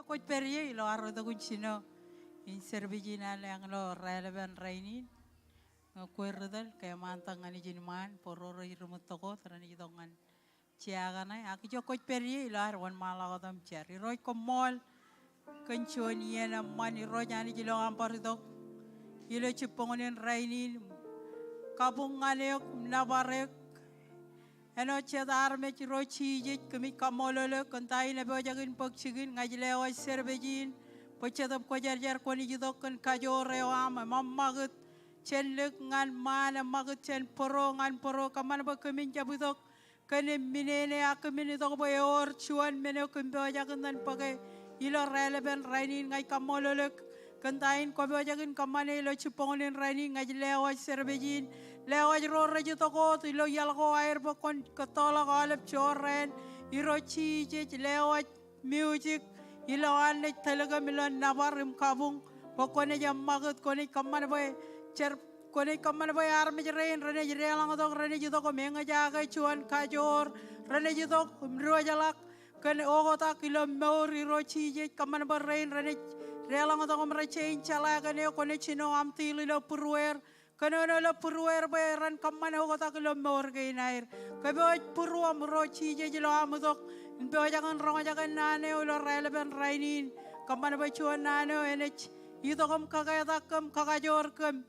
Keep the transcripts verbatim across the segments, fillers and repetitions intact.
Kwōj pād ie ilo ad itok in jino in service in an ilo raelepen rainin. Ñe kwe ri tōl, kōṃṃan tok ñan ijin ṃaan bwe ro rej ri ṃōttok wōt renaaj itok ñan jea kaṇe. Ak ijo kwōj pād ie ilo ad wōnṃaanḷọk wōt im jar. Irooj, koṃṃool kōn juon iien eṃṃan. Irooj Anij, ilo am bar itok ilo jibboñōn in rainin, kabuñ ñan eok, nōbar eok. Āinwōt jet armej, Irooj Jisōs, kōmij kaṃṃoolol eok kōn ta in epojak in bōk jikin. Ña ij lewōj service in bwe Jetōb Kwōjarjar kwōnaaj itok kōn kajoor eo aṃ im eṃṃakūt jān lik ñan ṃaan, eṃṃakūt jān bōro ñan bōro. Kōṃṃan bwe kōmin jab itok kōn minene, ak kōmin itok bwe ewōr juon men eo kōm pojak in bōke ilo raelepen rainin. Ña ij kaṃṃoolol eok kōn ta in kwō pojak in kōṃṃane ilo jibboñōn in rainin. Ña ij lewōj service in, lewōj ro rej itok wōt ilo iaḷ ko aer bwe kwōn kōttoḷọk aolep jorrāān. Irooj Jisōs, lewōj music ilo an naaj tōl kōm ilo nōbar im kabuñ bwe kwōnaaj eṃṃakūt. Kwōnaaj kōṃṃan bwe jar, kwōnaaj kōṃṃan bwe armej rein renaaj deḷọñtok, renaaj itok im eñjake juon kajoor, renaaj itok im diwōjḷọk kōn oktak ilo mour. Irooj Jisōs, kōṃṃan bwe rein renaaj deḷọñtok im rej jañin jeḷā kōn eok, kwōnaaj jino aṃ deal ilo būrueir, kōnono ilo būrueir bwe ren kōṃṃan oktak ilo mour kein aer. Kōpooj būruōṃ Irooj Jisōs ilo am itok in pojak in roñjake naan eo ilo raelepen rainin. Kōṃṃan bwe juon naan eo enaaj itok im kōketak kōm, kōkajoor kōm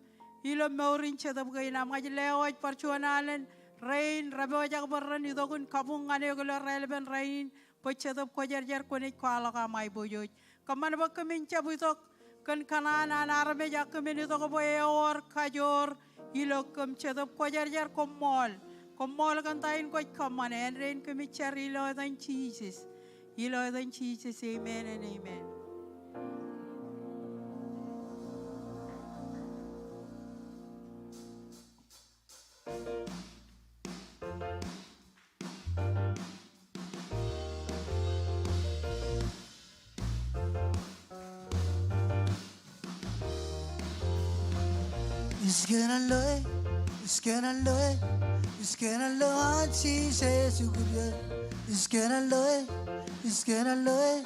ilo mour in Jetōb kein aṃ. Ña ij lewōj bar juon alen rein repojak bwe ren itok in kabuñ ñan eok ilo raelepen rainin, bwe Jetōb Kwōjarjar kwōnaaj kwaḷọk aṃ aiboojoj. Kōṃṃan bwe kōmin jab itok kōn kōṇaan an armej, ak kōmin itok bwe ewōr kajoor ilo kōm. Jetōb Kwōjarjar, koṃṃool. Koṃṃool kōn ta in kwōj kōṃṃane. Āindein kōmij jar ilo etan Jisōs. Ilo etan Jisōs, amen and amen. Iskān ḷọk, iskān ḷọk, iskān ḷọk an Jisōs ukiō. Iskān ḷọk, iskān ḷọk,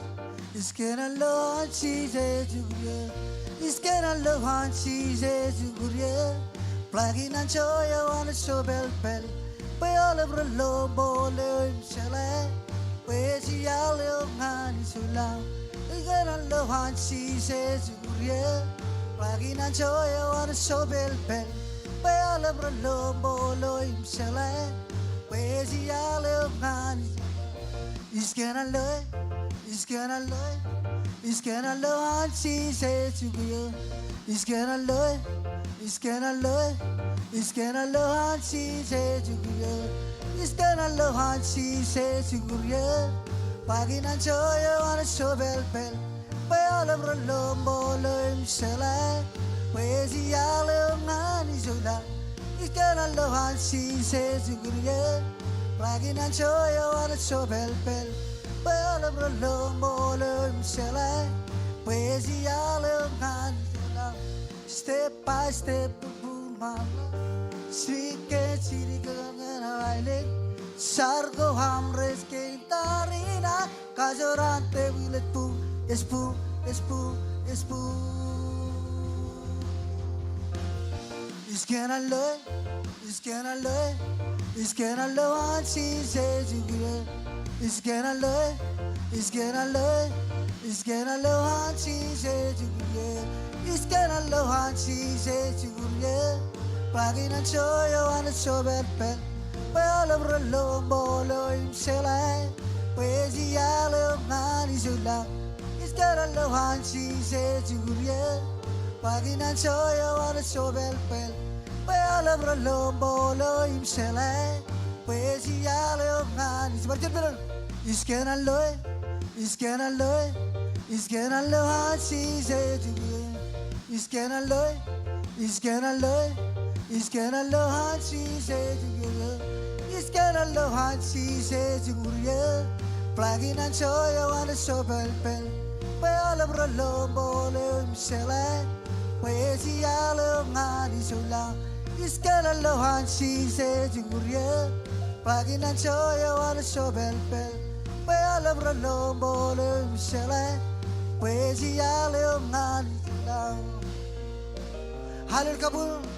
iskān ḷọk an Jisōs ukiō. Iskān ḷọk an Jisōs ukiō. Bōke naan ijo eo an ej jepel pād, bwe aolep rej lo ṃool eo im jeḷā bwe ej iaḷ eo ñan ijo lañ. Iskān ḷọk an Jisōs ukiō. Bōke naan ijo eo an ej jepel pād, bwe aolep rej lo ṃool eo im jeḷā bwe ej iaḷ eo ñan ijo lañ. Iskān ḷọk, iskān ḷọk, iskān ḷọk an Jisōs ukiō. Iskān ḷọk, iskān ḷọk, iskān ḷọk an Jisōs ukiō. Iskān ḷọk an Jisōs ukiō. Bōke naan ijo eo an ej jepel pād, bwe aolep rej lo ṃool eo im jeḷā bwe ej iaḷ eo ñan ijo lañ. Iskān ḷọk an Jisōs ukiō. Bōke naan ijo eo an ej jepel pād, bwe aolep rej lo ṃool eo im jeḷā bwe ej iaḷ eo ñan ijo lañ. Step by step, bumam. Sike siri kōn aelōñ. Jar ko armrest kein tariṇae. Kajoor an tebwil ej buñ, ej buñ, ej buñ, ej buñ. Iskān ḷọk, iskān ḷọk, iskān ḷọk an Jisōs ukiō. Iskān ḷọk, iskān ḷọk, iskān ḷọk an Jisōs ukiō. Iskān ḷọk an Jisōs ukiō. Bōke naan ijo eo an ej jepel pād, bwe aolep rej lo ṃool eo im jeḷā bwe ej iaḷ eo ñan ijo lañ. Iskān ḷọk an Jisōs ukiō. Bōke naan ijo eo an ej jepel pād, bwe aolep rej lo ṃool eo im jeḷā bwe ej iaḷ eo ñan ijo lañ. Iskān ḷọk, iskān ḷọk, iskān ḷọk an Jisōs ukiō. Iskān ḷọk, iskān ḷọk, iskān ḷọk an Jisōs ukiō. Iskān ḷọk an Jisōs ukiō. Bōke naan ijo eo an ej jepel pād, bwe aolep rej lo ṃool eo im jeḷā bwe ej iaḷ eo ñan ijo lañ. Iskān ḷọk an Jisōs ukiō. Bōke naan ijo eo an ej jepel pād, bwe aolep rej lo ṃool eo im jeḷā Bwe ej iaḷ eo ñan ij laḷ. Hallelujah, kabuñ.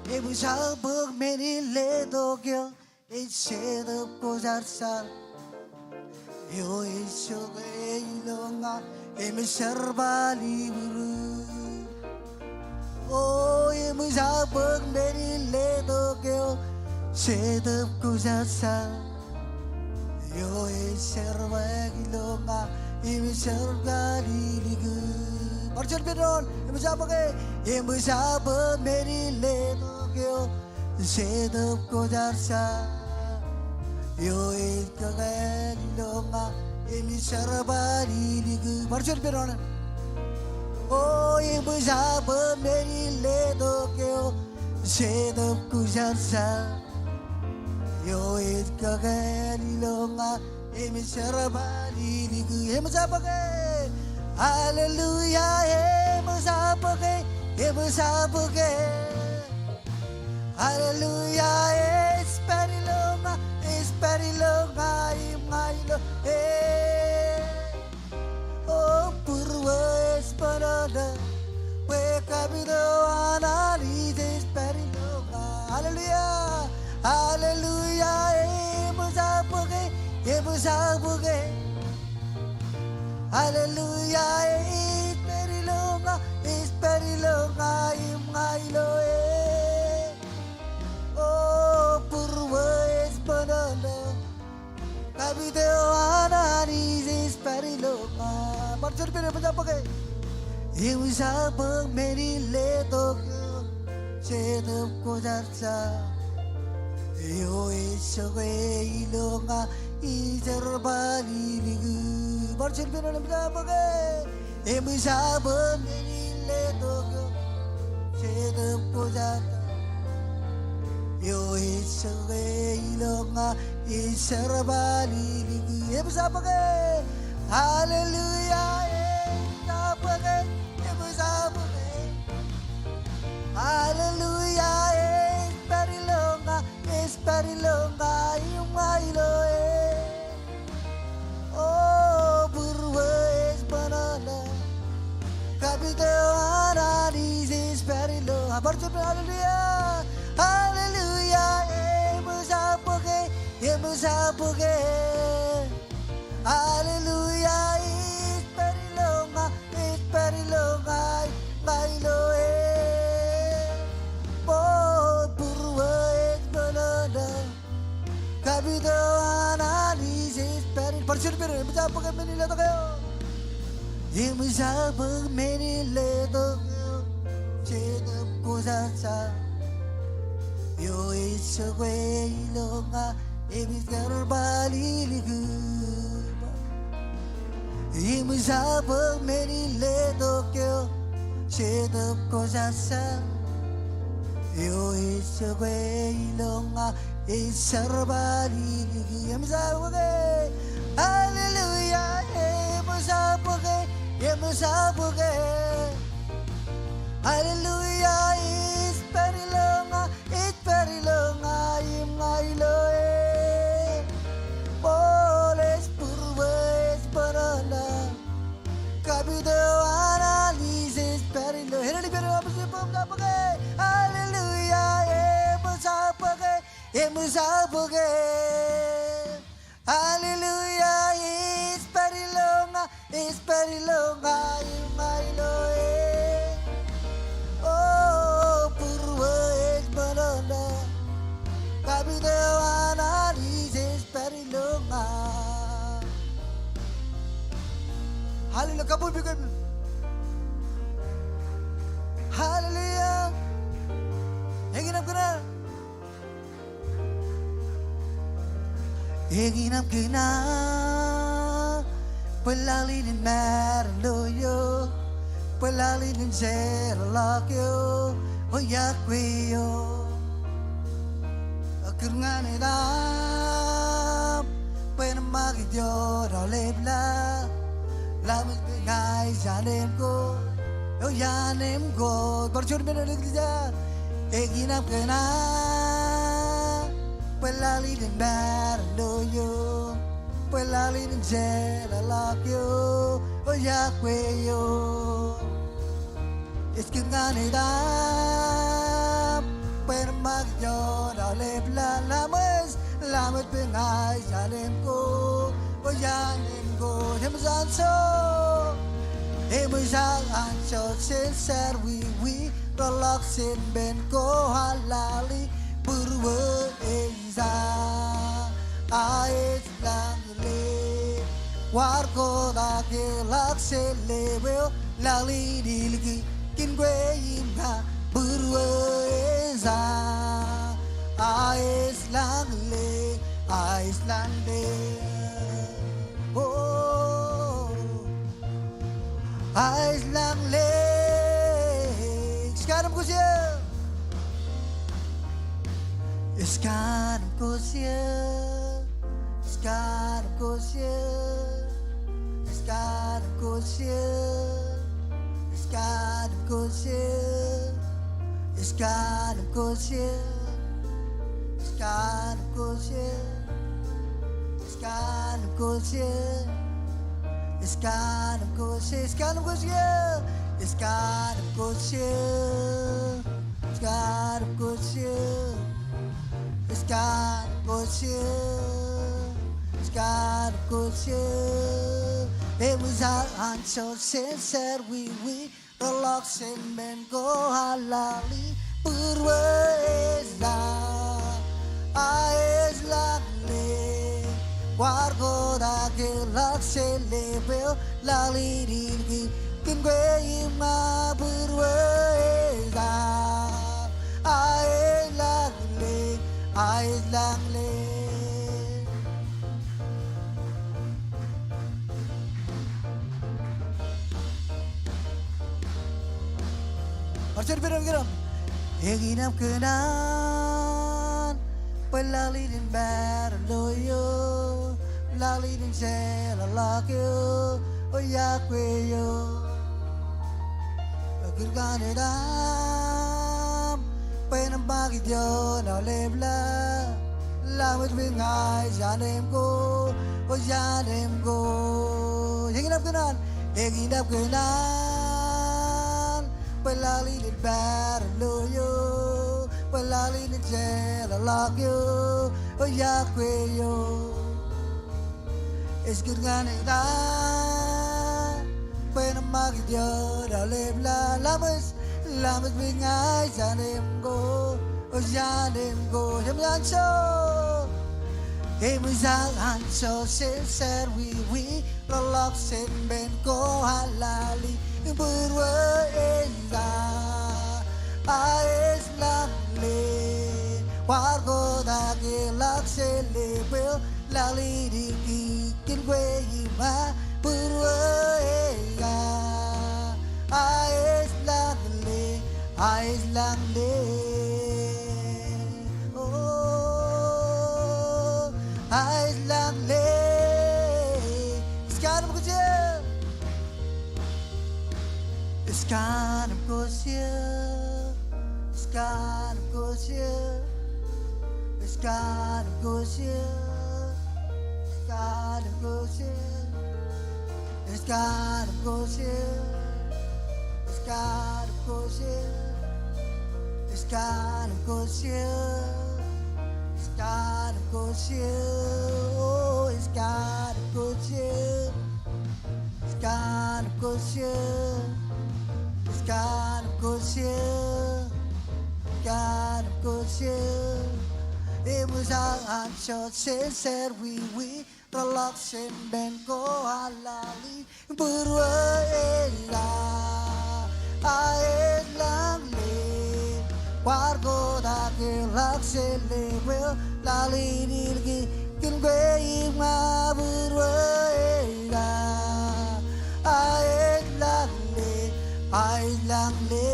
Eṃōj aō bōk men in letok eo ej Jetōb Kwōjarjar. Eo ej jokwe ilo ña im jerbal ibūrū. O, eṃōj aō bōk men in letok eo Jetōb Kwōjarjar. Eo ej jerbal ilo ña im jerbal ilikū. Bar juon pād doon, eṃōj aō bōke, eṃōj aō bōk men in letok eo Jetōb Kwōjarjar. Eo ej kōkāāl ilo ña im jerbal ilikū. Bar juon pād doon. O, eṃōj aō bōk men in letok eo Jetōb Kwōjarjar. Eo ej kōkāāl ilo ña im jerbal ilikū. Eṃōj aō bōke. Hallelujah, eṃōj aō bōke, eṃōj aō bōke. Hallelujah, ej pād ilo ña, ej pād ilo ña im ña ilo e. O būruō ej bōnōṇō, bwe kapit eo an Anij ej pād ilo ña. Hallelujah. Hallelujah. Eṃōj aō bōke, eṃōj aō bōke. Hallelujah. Ej pād ilo ña, ej pād ilo ña im ña ilo e. O būruō ej bōnōṇō. Kapit eo an Anij ej pād ilo ña. Bar juon pād, eṃōj aō bōke. Eṃōj aō bōk men in letok eo Jetōb Kwōjarjar. Eo ej jokwe ilo ña im jerbal ilikū. Bar juon pād, eṃōj aō bōke. Eṃōj aō bōk men in letok eo Jetōb Kwōjarjar. Eo ej jokwe ilo ña im jerbal ilikū. Eṃōj aō bōke. Hallelujah, eṃōj aō bōke, eṃōj aō bōke. Hallelujah, ej pād ilo ña, ej pād ilo ña im ña ilo e. O būruō ej bōnōṇō. Kapit eo an Anij ej pād ilo. Bar juon pād, hallelujah. Hallelujah, eṃōj aō bōke, eṃōj aō bōke. Hallelujah, ej pād ilo ña, ej pād ilo ña, ña ilo e. O būruō ej bōnōṇō. Kapit eo an Anij ej pād ilo. Bar juon pād, eṃōj aō bōk men in letok eo. Eṃōj aō bōk men in letok eo Jetōb Kwōjarjar. Eo ej jokwe ilo ña im jerbal ilikū. Eṃōj aō bōk men in letok eo Jetōb Kwōjarjar. Eo ej jokwe ilo ña im jerbal ilikū. Eṃōj aō bōke. Hallelujah, eṃōj aō bōke, eṃōj aō bōke. Hallelujah, ej pād ilo ña, ej pād ilo ña im ña ilo e. Bōlen būruō ej bōnōṇō. Kapit eo an Anij ej pād ilo. Hallelujah, eṃōj aō bōke, eṃōj aō bōke. Hallelujah, ej pād ilo ña, ej pād ilo ña im ña ilo e. O būruō ej bōnōṇō. Kapit eo an Anij ej pād ilo ña. Hallelujah, kabuñ pukot. Hallelujah. Eñin aṃ kōṇaan. Eñin aṃ kōṇaan, bwe laḷ in en maroñ lo eok, bwe laḷ in en jeorḷọk eok, o iọkwe eok. Kūr ñan etan aṃ, bwe en ṃakūt ioon aolep laḷ, ḷak ṃōj bwe ña ij anemkwōj, eo ianemkwōj. Bar juon men eo eklejia. Eñin aṃ kōṇaan, bwe laḷ in en maroñ lo eok, Bwe laḷ in jeḷāḷọk eō, eo yokwe eō. Ej kūr ñan eō aṃ, bwe en ṃakūt ioon aolep laḷ, Laṃōj, Laṃōj bwe ña ij alem ko, eo ij alem ko, eṃōj anjọ. Eṃōj anjọ jān serwiwi, reḷọk jān ippān ko, a laḷ in būruō ej ta, a ej lañle. Kwaar kotak eḷak jeḷā bwe laḷ in ilki, kōn kwe im ña, būruō ej ta, a ej lañle, a ej lañle. O. A ej lañle. Ej kanooj koṃ ijin. Ej kanooj koṃ ijin. Ej kanooj koṃ ijin. Ej kanooj koṃ ijin. Ej kanooj koṃ ijin. Ej kanooj koṃ ijin. Ej kanooj koṃ ijin. Ej kanooj koṃ ijin. Ej kanooj koṃ ijin. Ej kanooj koṃ ijin. Ej kanooj koṃ ijin. Ej kanooj koṃ ijin. Ej kanooj koṃ ijin. Eṃōj anjọ jān serwiwi, reḷọk jān ippān ko, a laḷ in būruō ej ta, a ej lañle. Kwaar kotak eḷak jeḷā bwe laḷ in ilki, kōn kwe im ña, būruō ej ta, a ej lañle, a ej lañle. Bar juon ippān eoon kōn aṃ. Eñin aṃ kōṇaan, bwe laḷ in en pād ilo eō, laḷ in en jeḷāḷọk eō, eo yokwe eō. Ej kūr ñan eō aṃ, bwe en ṃakūt ioon aolep laḷ, Laṃōj bwe ña ij alem ko, eo ij alem ko. Eñin aṃ kōṇaan, eñin aṃ kōṇaan, bwe laḷ in en pād ilo eō, bwe laḷ in en jeḷāḷọk eō, eo yokwe eō. Ej kūr ñan eō aṃ, bwe en ṃakūt ioon aolep laḷ, Laṃōj, Laṃōj bwe ña ij alem ko, eo ij alem ko, eṃōj anjọ. Eṃōj anjọ jān serwiwi, reḷọk jān ippān ko, a laḷ in būruō ej ta, a ej lañle. Kwaar kotak eḷak jeḷā bwe laḷ in ilki, kōn kwe im ña, būruō ej ta, a ej lañle, a ej lañle. O, a ej lañle. Ej kanooj koṃ ijin. Ej kanooj koṃ ijin. Ej kanooj koṃ ijin. Ej kanooj koṃ ijin. Ej kanooj koṃ ijin. Ej kanooj koṃ ijin. Ej kanooj koṃ ijin. Ej kanooj koṃ ijin. Ej kanooj koṃ ijin. O, ej kanooj koṃ ijin. Ej kanooj koṃ ijin. Ej kanooj koṃ ijin. Ej kanooj koṃ ijin. Eṃōj anjọ jān serwiwi, reḷọk jān ippān ko, a laḷ in būruō ej ta, a ej lañle. Kwaar kotak eḷak jeḷā bwe laḷ in ilki, kōn kwe im ña, būruō ej ta, a ej lañle, a ej lañle.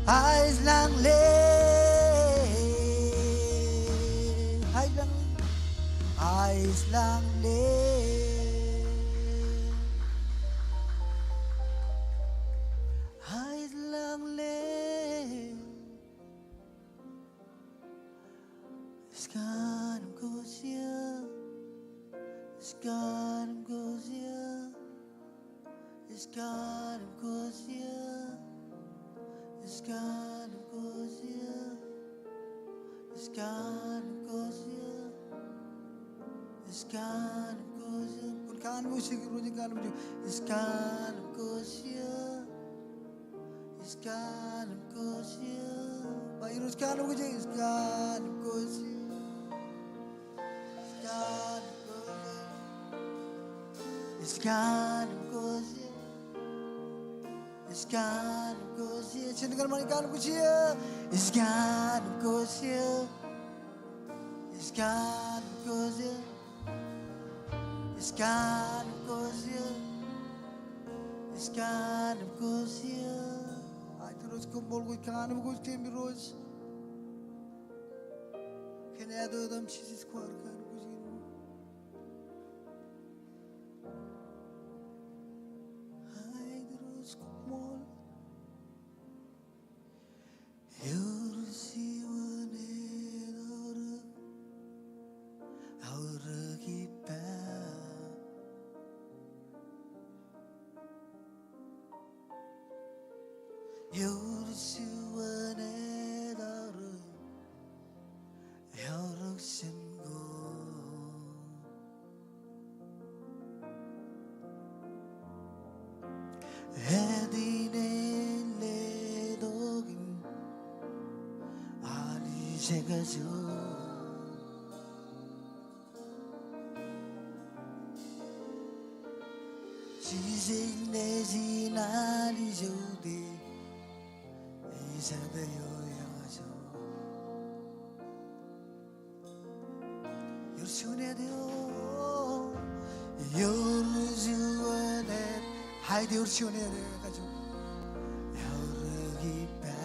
A ej lañle. A ej lañle. A ej lañle. A ej lañle. Is God of course, yeah. Is God of course, yeah. Is God of course, yeah. Is God of course, yeah. Kwōn kanooj, kwōn kanooj. Is God of course, yeah. Is God of course, yeah. Ba Irooj kanooj, is God of course, yeah. Is God of course, yeah. Is God of course, yeah. Is God of course, yeah. Jen kōṃṃan, God of course, yeah. Is God of course, yeah. Is God of course, yeah. Is God of course, yeah. Is God of course, yeah. Aet Irooj, koṃṃool kwōj kanooj, kwōj kememej Irooj. Kōn āt eo etaṃ Jisōs kwaar kanooj. Aet Irooj, koṃṃool. Ewōr juon etaurōk, aorōk ippa. Ewōr juon etaurōk, aorōk jān ko. Āt in ej letok im alikkar kajjojo. Jisōs Nejin Anij eutiej, ej jatū eo ekajoor. Ewōr juon āt eo, ewōr juon āt, aet ewōr juon āt ekajoor. Aorōk ippa.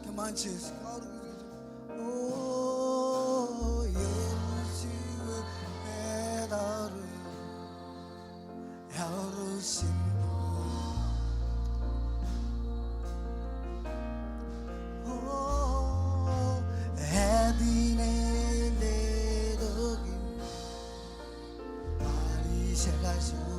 Come on, church. Aorōk ippa. O, ewōr juon etaurōk. Aorōk jān ko. O, āt in ej letok im alikkar kajjojo.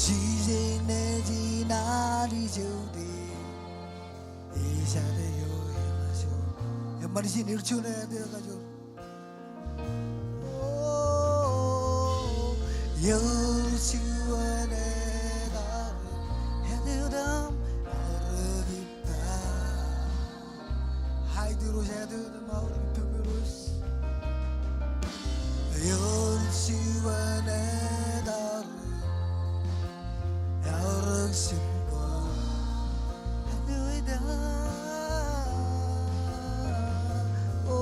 Jisōs Nejin Anij eutiej. Ej jatū eo ekajoor. Eṃṃan ijin, ewōr juon āt eo ekajoor. O, ewōr juon etaurōk, āt eo etaṃ aorōk ippa. Aet Irooj, āt eo etaṃ aorōk ippaṃ Irooj. Ewōr juon etaurōk, aorōk jān ko. Āt eo etaṃ, o,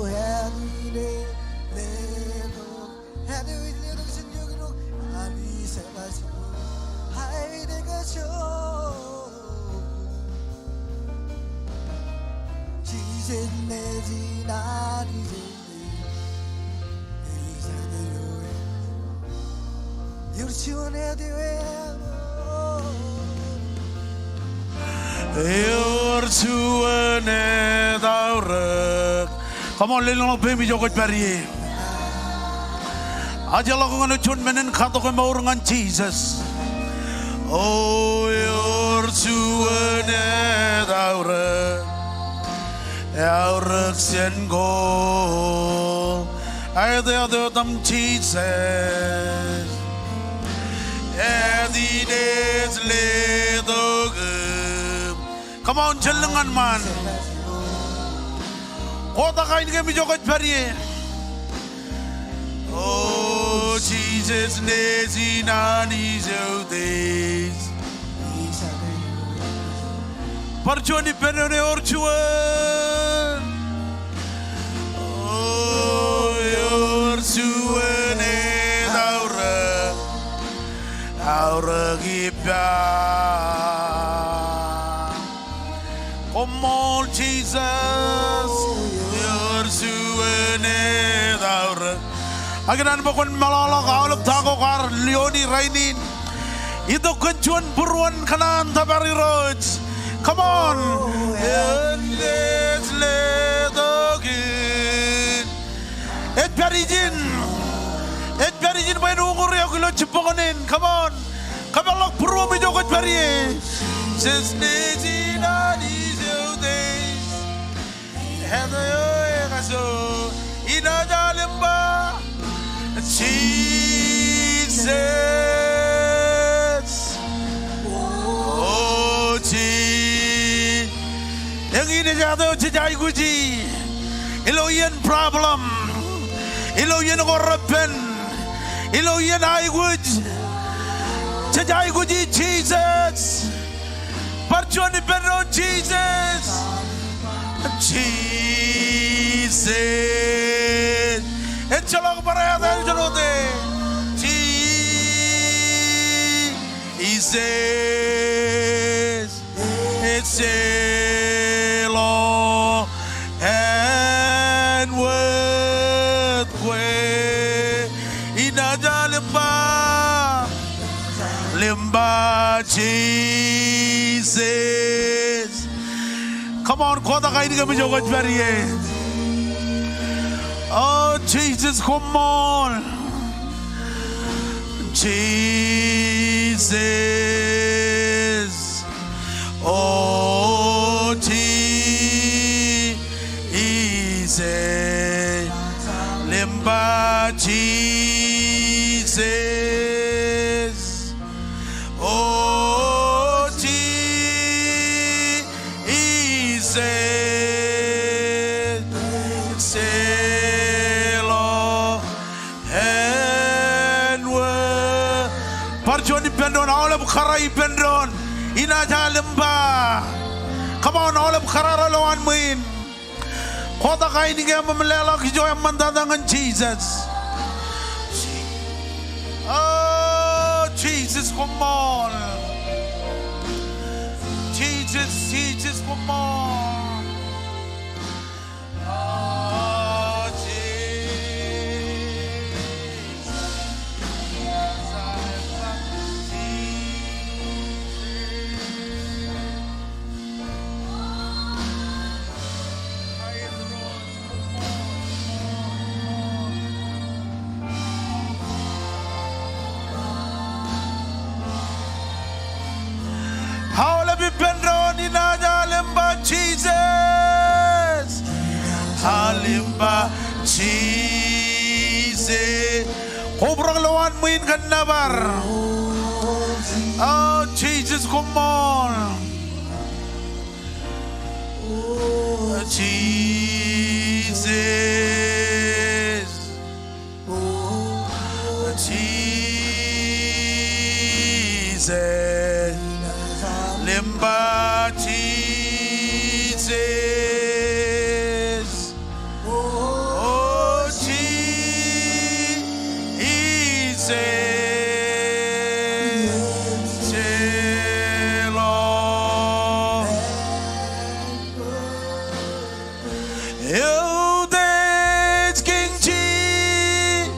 āt in ej letok, āt eo ej letok jān iuṃwin, alikkar kajjojo, aet ekajoor. Jisōs Nejin Anij eutiej. Ewōr juon āt eo ekajoor. Ewōr juon etaurōk. Come on, lelōñḷọk peiṃ ijo kwōj pād ie. Ajjeḷọk ñan juon men in katok eṃour ñan Jisōs. O, ewōr juon etaurōk, aorōk jān ko. Aet, āt eo etaṃ Jisōs. Āt in ej letok im. Come on, jen lōñ ñan ṃaan. Kotak ainikien ijo kwōj pād ie. O, Jisōs Nejin Anij eutiej. Bar juon ippān eoon, ewōr juon. O, ewōr juon etaurōk, aorōk ippa. Koṃṃool Jisōs. Ewōr juon etaurōk. Ak ikōṇaan bwe kwōn meḷọkḷọk aolep ta ko kwaar liooni rainin. Itok kōn juon būruon kōṇaan tōpar Irooj. Come on. Āt in ej letok im jibboñōn in, come on. Kōpeḷḷọk būruōm ijo kwōj pād ie. Sesnes inaj ijo Eutiej. Eo ekajo inaj alimba. Jisōs. O Ji. Eñin ejjeḷọk jej aikuji ilo iien problem, ilo iien ko reppen, ilo iien aikuj. Jej aikuji Jisōs. Bar juon ippān doon, Jisōs. Jisōs. Ejjeḷọk bar etan eo ej ḷote. Jisōs. Ejjeḷọk āinwōt kwe. Inaj alimba. Limba Jisōs. Come on, kotak ainikien ijo kwōj pād ie. O Jisōs, koṃṃool. Jisōs. O Jisōs. Limba Jisōs. O Jisōs. Ejjeḷọk āinwōt. Bar juon ippān doon, aolep kōrā ippān doon. Inaj alimba. Come on, aolep kōrā ro lowaan ṃwiin. Kotak ainikien im leḷọk ijo eṃṃantata ñan Jisōs. O Jisōs, koṃṃool. Jisōs, Jisōs, koṃṃool. Aolep ippān doon, inaj alimba Jisōs. Alimba Jisōs. Kobrak lowaan ṃwiin kōn nōbar. O Jisōs, koṃṃool. Jisōs. Jisōs. Limba Jisōs. O Jisōs. Ejjeḷọk. Eutiej Kiiñ Jisōs.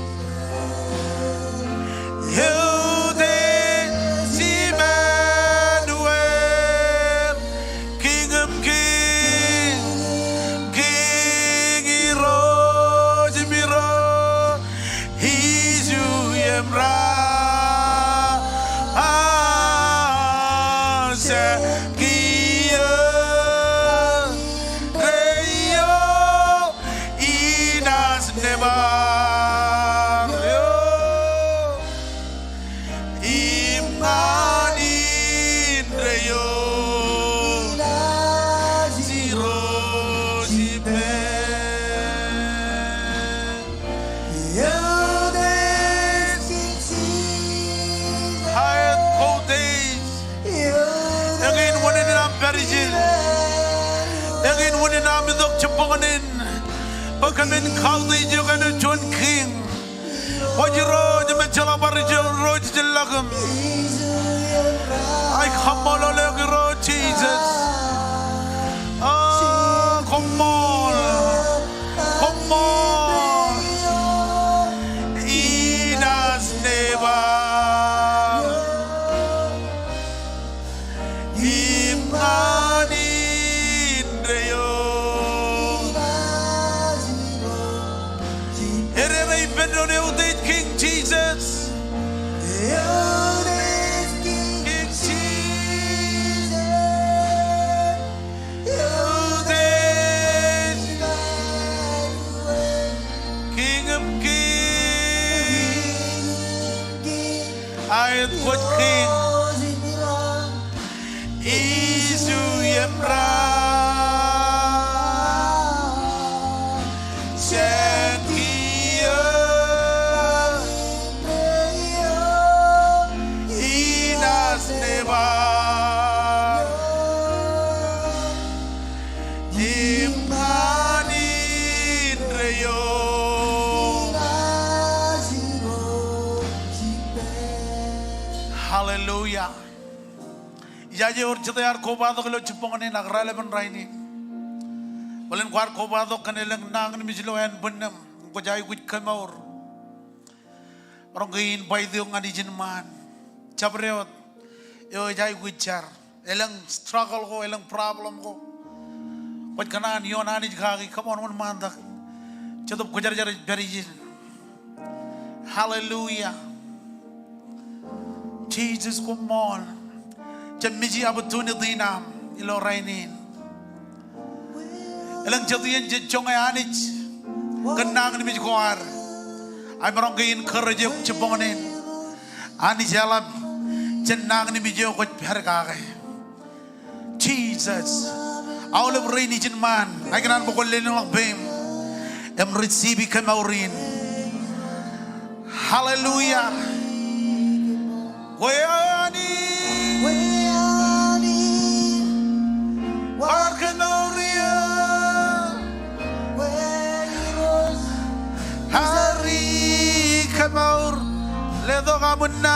Eutiej Imanuel. Kiiñ im kiiñ, kiiñ Irooj im Irooj. Iju im raar kiiō indeeo, inaaj nebar eo im ñan indeeo. Irooj ippān. Aet ko Eutiej. Eñin unin aṃ pād ijin. Eñin unin aṃ itok jibboñōn in. Bwe kōmin kautiej eok āinwōt juon kiiñ. Kwōj Irooj im ejjeḷọk bar Irooj ijellọkūṃ. Ij kaṃṃoolol eok Irooj Jisōs. O, koṃṃool. Koṃṃool. Inaaj nebar. Im ñan indeeo. Edeñe ippān doon, Eutiej Kiiñ Jisōs. Kwōj kiiñ. Ijo im raan, jān kiiō, inaaj nebar im ñan indeeo. Hallelujah. Ijaje ewōr jete ear kobatok ilo jibboñōn in ak raelepen rainin. Bōlen kwaar kobatok kōn elōñ nañinmej ilo ānbwinnūṃ, kwōj aikuj kōmour. Maroñ ke invite eok ñan ijin ṃaan. Jabdewōt eo ej aikuj jar. Elōñ struggle ko, elōñ problem ko, kwōj kōṇaan ioon Anij kaki, come on, wōnṃaantak. Jetōb Kwōjarjar ej pād ijin. Hallelujah. Jesus, koṃṃool. Jab miji opportunity in aṃ ilo rainin. Elōñ jet iien jej joñe Anij kōn nañinmej ko ad. Ak maroñ ke encourage eok jibboñōn in. Anij eḷap jān nañinmej eo kwōj pād kake. Jesus. Aolep rein ijin ṃaan, ij kōṇaan bwe kwōn lelōñḷọk peiṃ im receive kōmour in. Hallelujah. Kwe ani, kwe ani, kwaar kōmour eō. Ari kōmour, letok aṃ unin,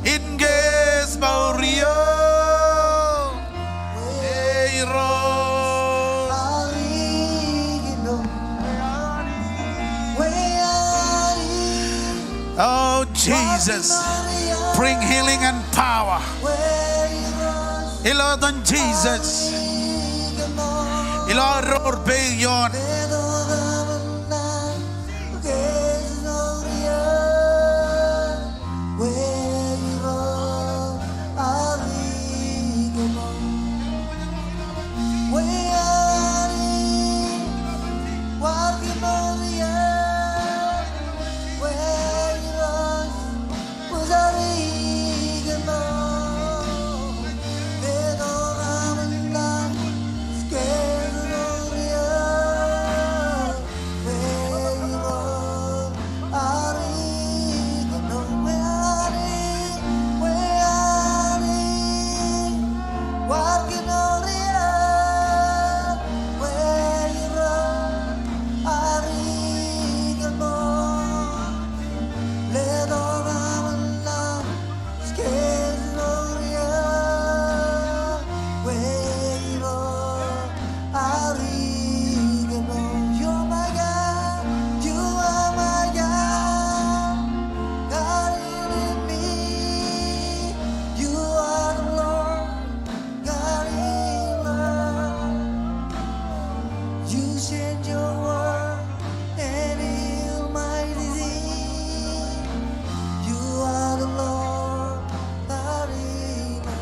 in case mour eo. Irooj. Oh, Jesus. Bring healing and power. Ilo etan Jesus. Ilo aō door peik ioon. You send your word and heal my disease. You are the Lord, our healer.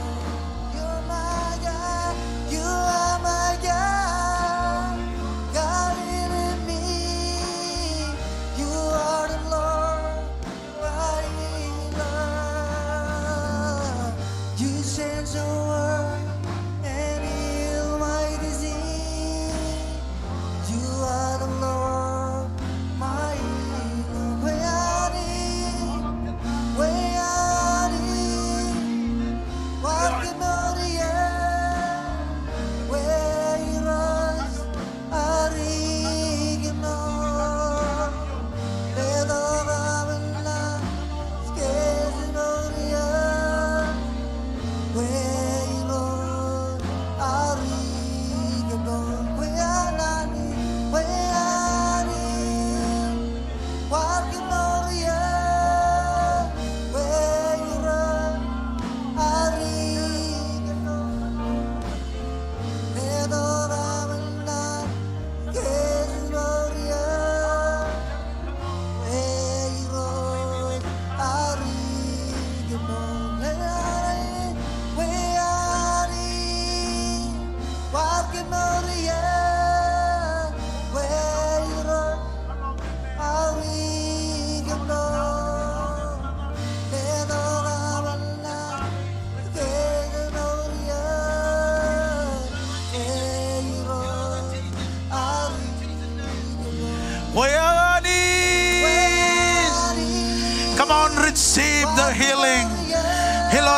You're my God, you are my God. God in me, you are the Lord. You send your word and heal my disease. You are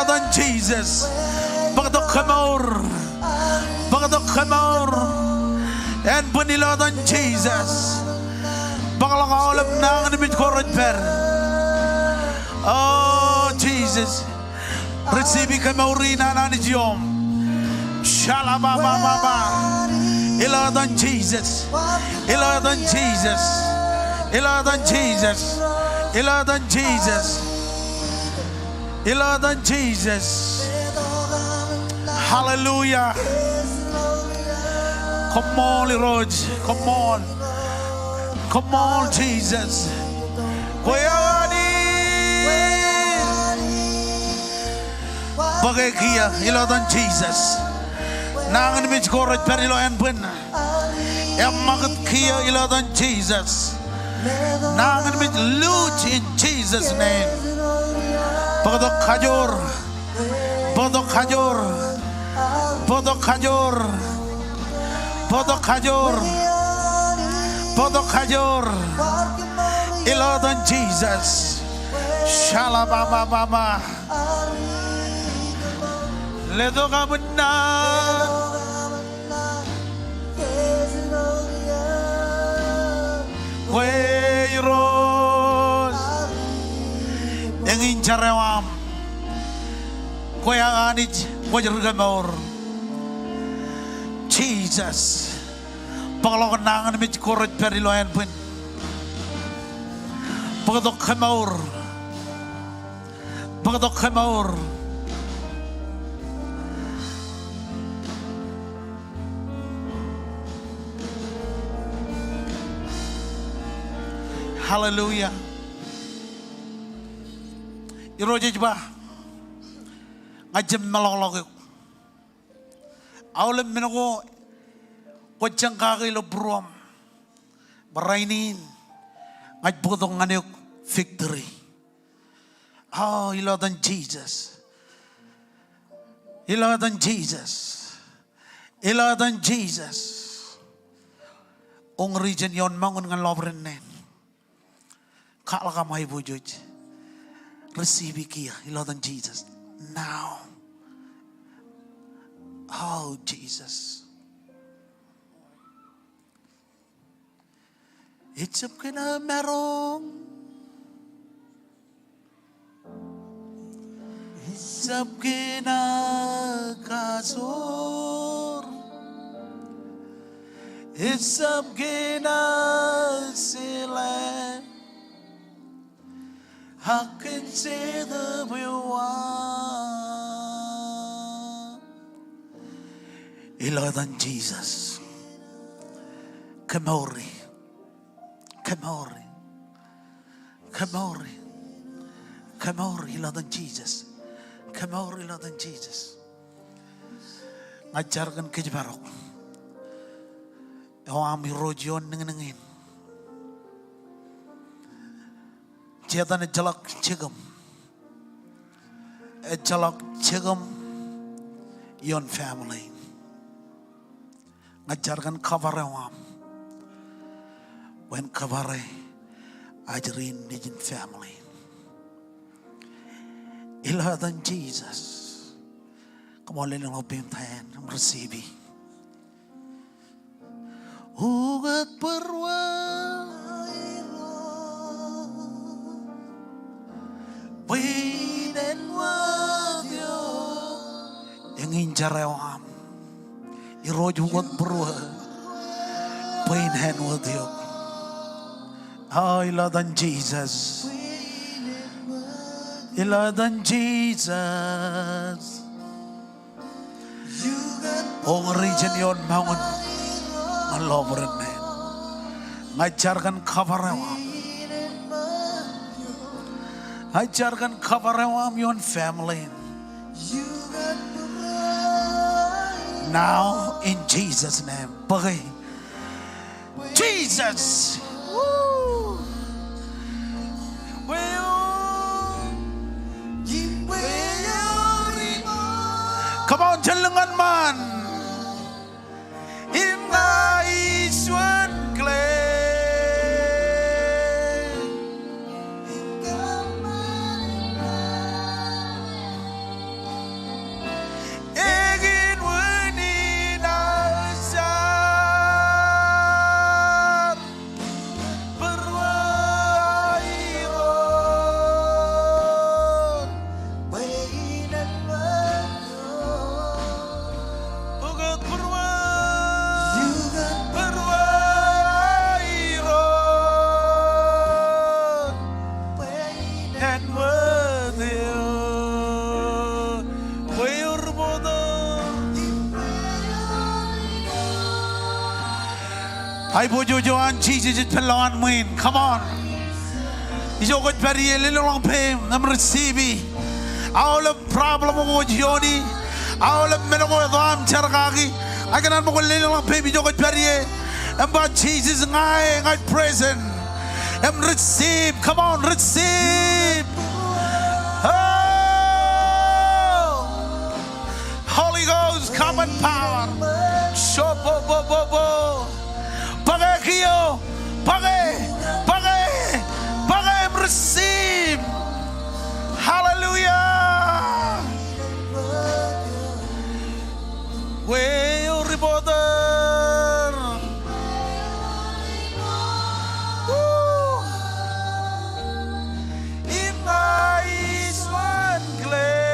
etan Jisōs. Bōktok kemour. Bōktok kemour. Ānbwin ilo etan Jisōs. Bōkḷọk aolep nañinmej ko rej pād. O Jisōs. Receive kemour in an Anij iom. Shalabababa. Ilo etan Jisōs. Ilo etan Jisōs. Ilo etan Jisōs. Ilo etan Jisōs. Ilo etan Jisōs. Hallelujah. Koṃṃool Irooj. Koṃṃool. Koṃṃool Jisōs. Kwe Anij. Bōke kiiō ilo etan Jisōs. Nañinmej ko rej pād ilo ānbwin. Eṃṃakūt kiiō ilo etan Jisōs. Nañinmej luuj in Jesus' name. Bōktok kajoor. Bōktok kajoor. Bōktok kajoor. Bōktok kajoor. Bōktok kajoor. Ilo etan Jisōs. Shalabababa. Letok aṃ naan. Kwe Irooj. Eñin jar eo aṃ. Kwe aō Anij kwōj ri kemour. Jisōs. Bōkḷọk nañinmej ko rej pād ilo ānbwin. Bōktok kemour. Bōktok kemour. Hallelujah. Irooj ej ba, ña ij jab meḷọkḷọk eok. Aolep men ko kwōj jañ kake ilo būruōṃ, barāinwōt in ña ij bōktok ñan eok victory. O, ilo etan Jisōs. Ilo etan Jisōs. Ilo etan Jisōs. Uñūr ijin ioon moñin ñan lọpiden neen. Kwaḷọk aṃ aiboojoj. Receive kiiō ilo etan Jisōs. Now. O Jisōs. Ejjab kōn aō maroñ. Ejjab kōn aō kajoor. Ejjab kōn aō jeḷā. Ak kōn Jetōb eo aṃ. Ilo etan Jisōs. Kemouri. Kemouri. Kemouri. Kemouri ilo etan Jisōs. Kemouri ilo etan Jisōs. Ña ij jar kōn kōjparok eo aṃ Irooj ioon niñniñ in. Setan ejjeḷọk jikiṃ. Ejjeḷọk jikiṃ ioon family. Ña ij jar kōn kōbar eo aṃ. Bwe en kōbare ajri in nejin family. Ilo etan Jisōs. Come on, lelōñḷọk pein ta eṇ im receive. Ukōt būruō. Bwe in āinwōt eok. Eñin jar eo aṃ. Irooj ukōt būruō. Bwe in āinwōt eok. O, ilo etan Jisōs. Ilo etan Jisōs. Uñūr ijin ioon moñin ñan lọpiden neen. Ña ij jar kōn kōbar eo aṃ. Ña ij jar kōn kōbar eo aṃ ioon family. Now in Jesus' name. Bōke. Jisōs. Woo. Come on, jen lōñ ñan ṃaan. Im ña ij juon kile. Aiboojoj eo an Jisōs ej pād ilowaan ṃwiin. Come on. Ijo kwōj pād ie, lelōñḷọk peiṃ im receive e. Aolep problem ko kwōj iooni, aolep men ko etto aṃ jar kaki, ikōṇaan ṃōk lelōñḷọk peiṃ ijo kwōj pād ie im ba, Jisōs, ña e, ña ij present im receive. Come on, receive. Oh. Holy Ghost, come in power. Shobobobobo. Bōke kiiō. Bōke. Bōke. Bōke im receive. Hallelujah. Kwe eo reporter. Woo. Im ña ij juon claim.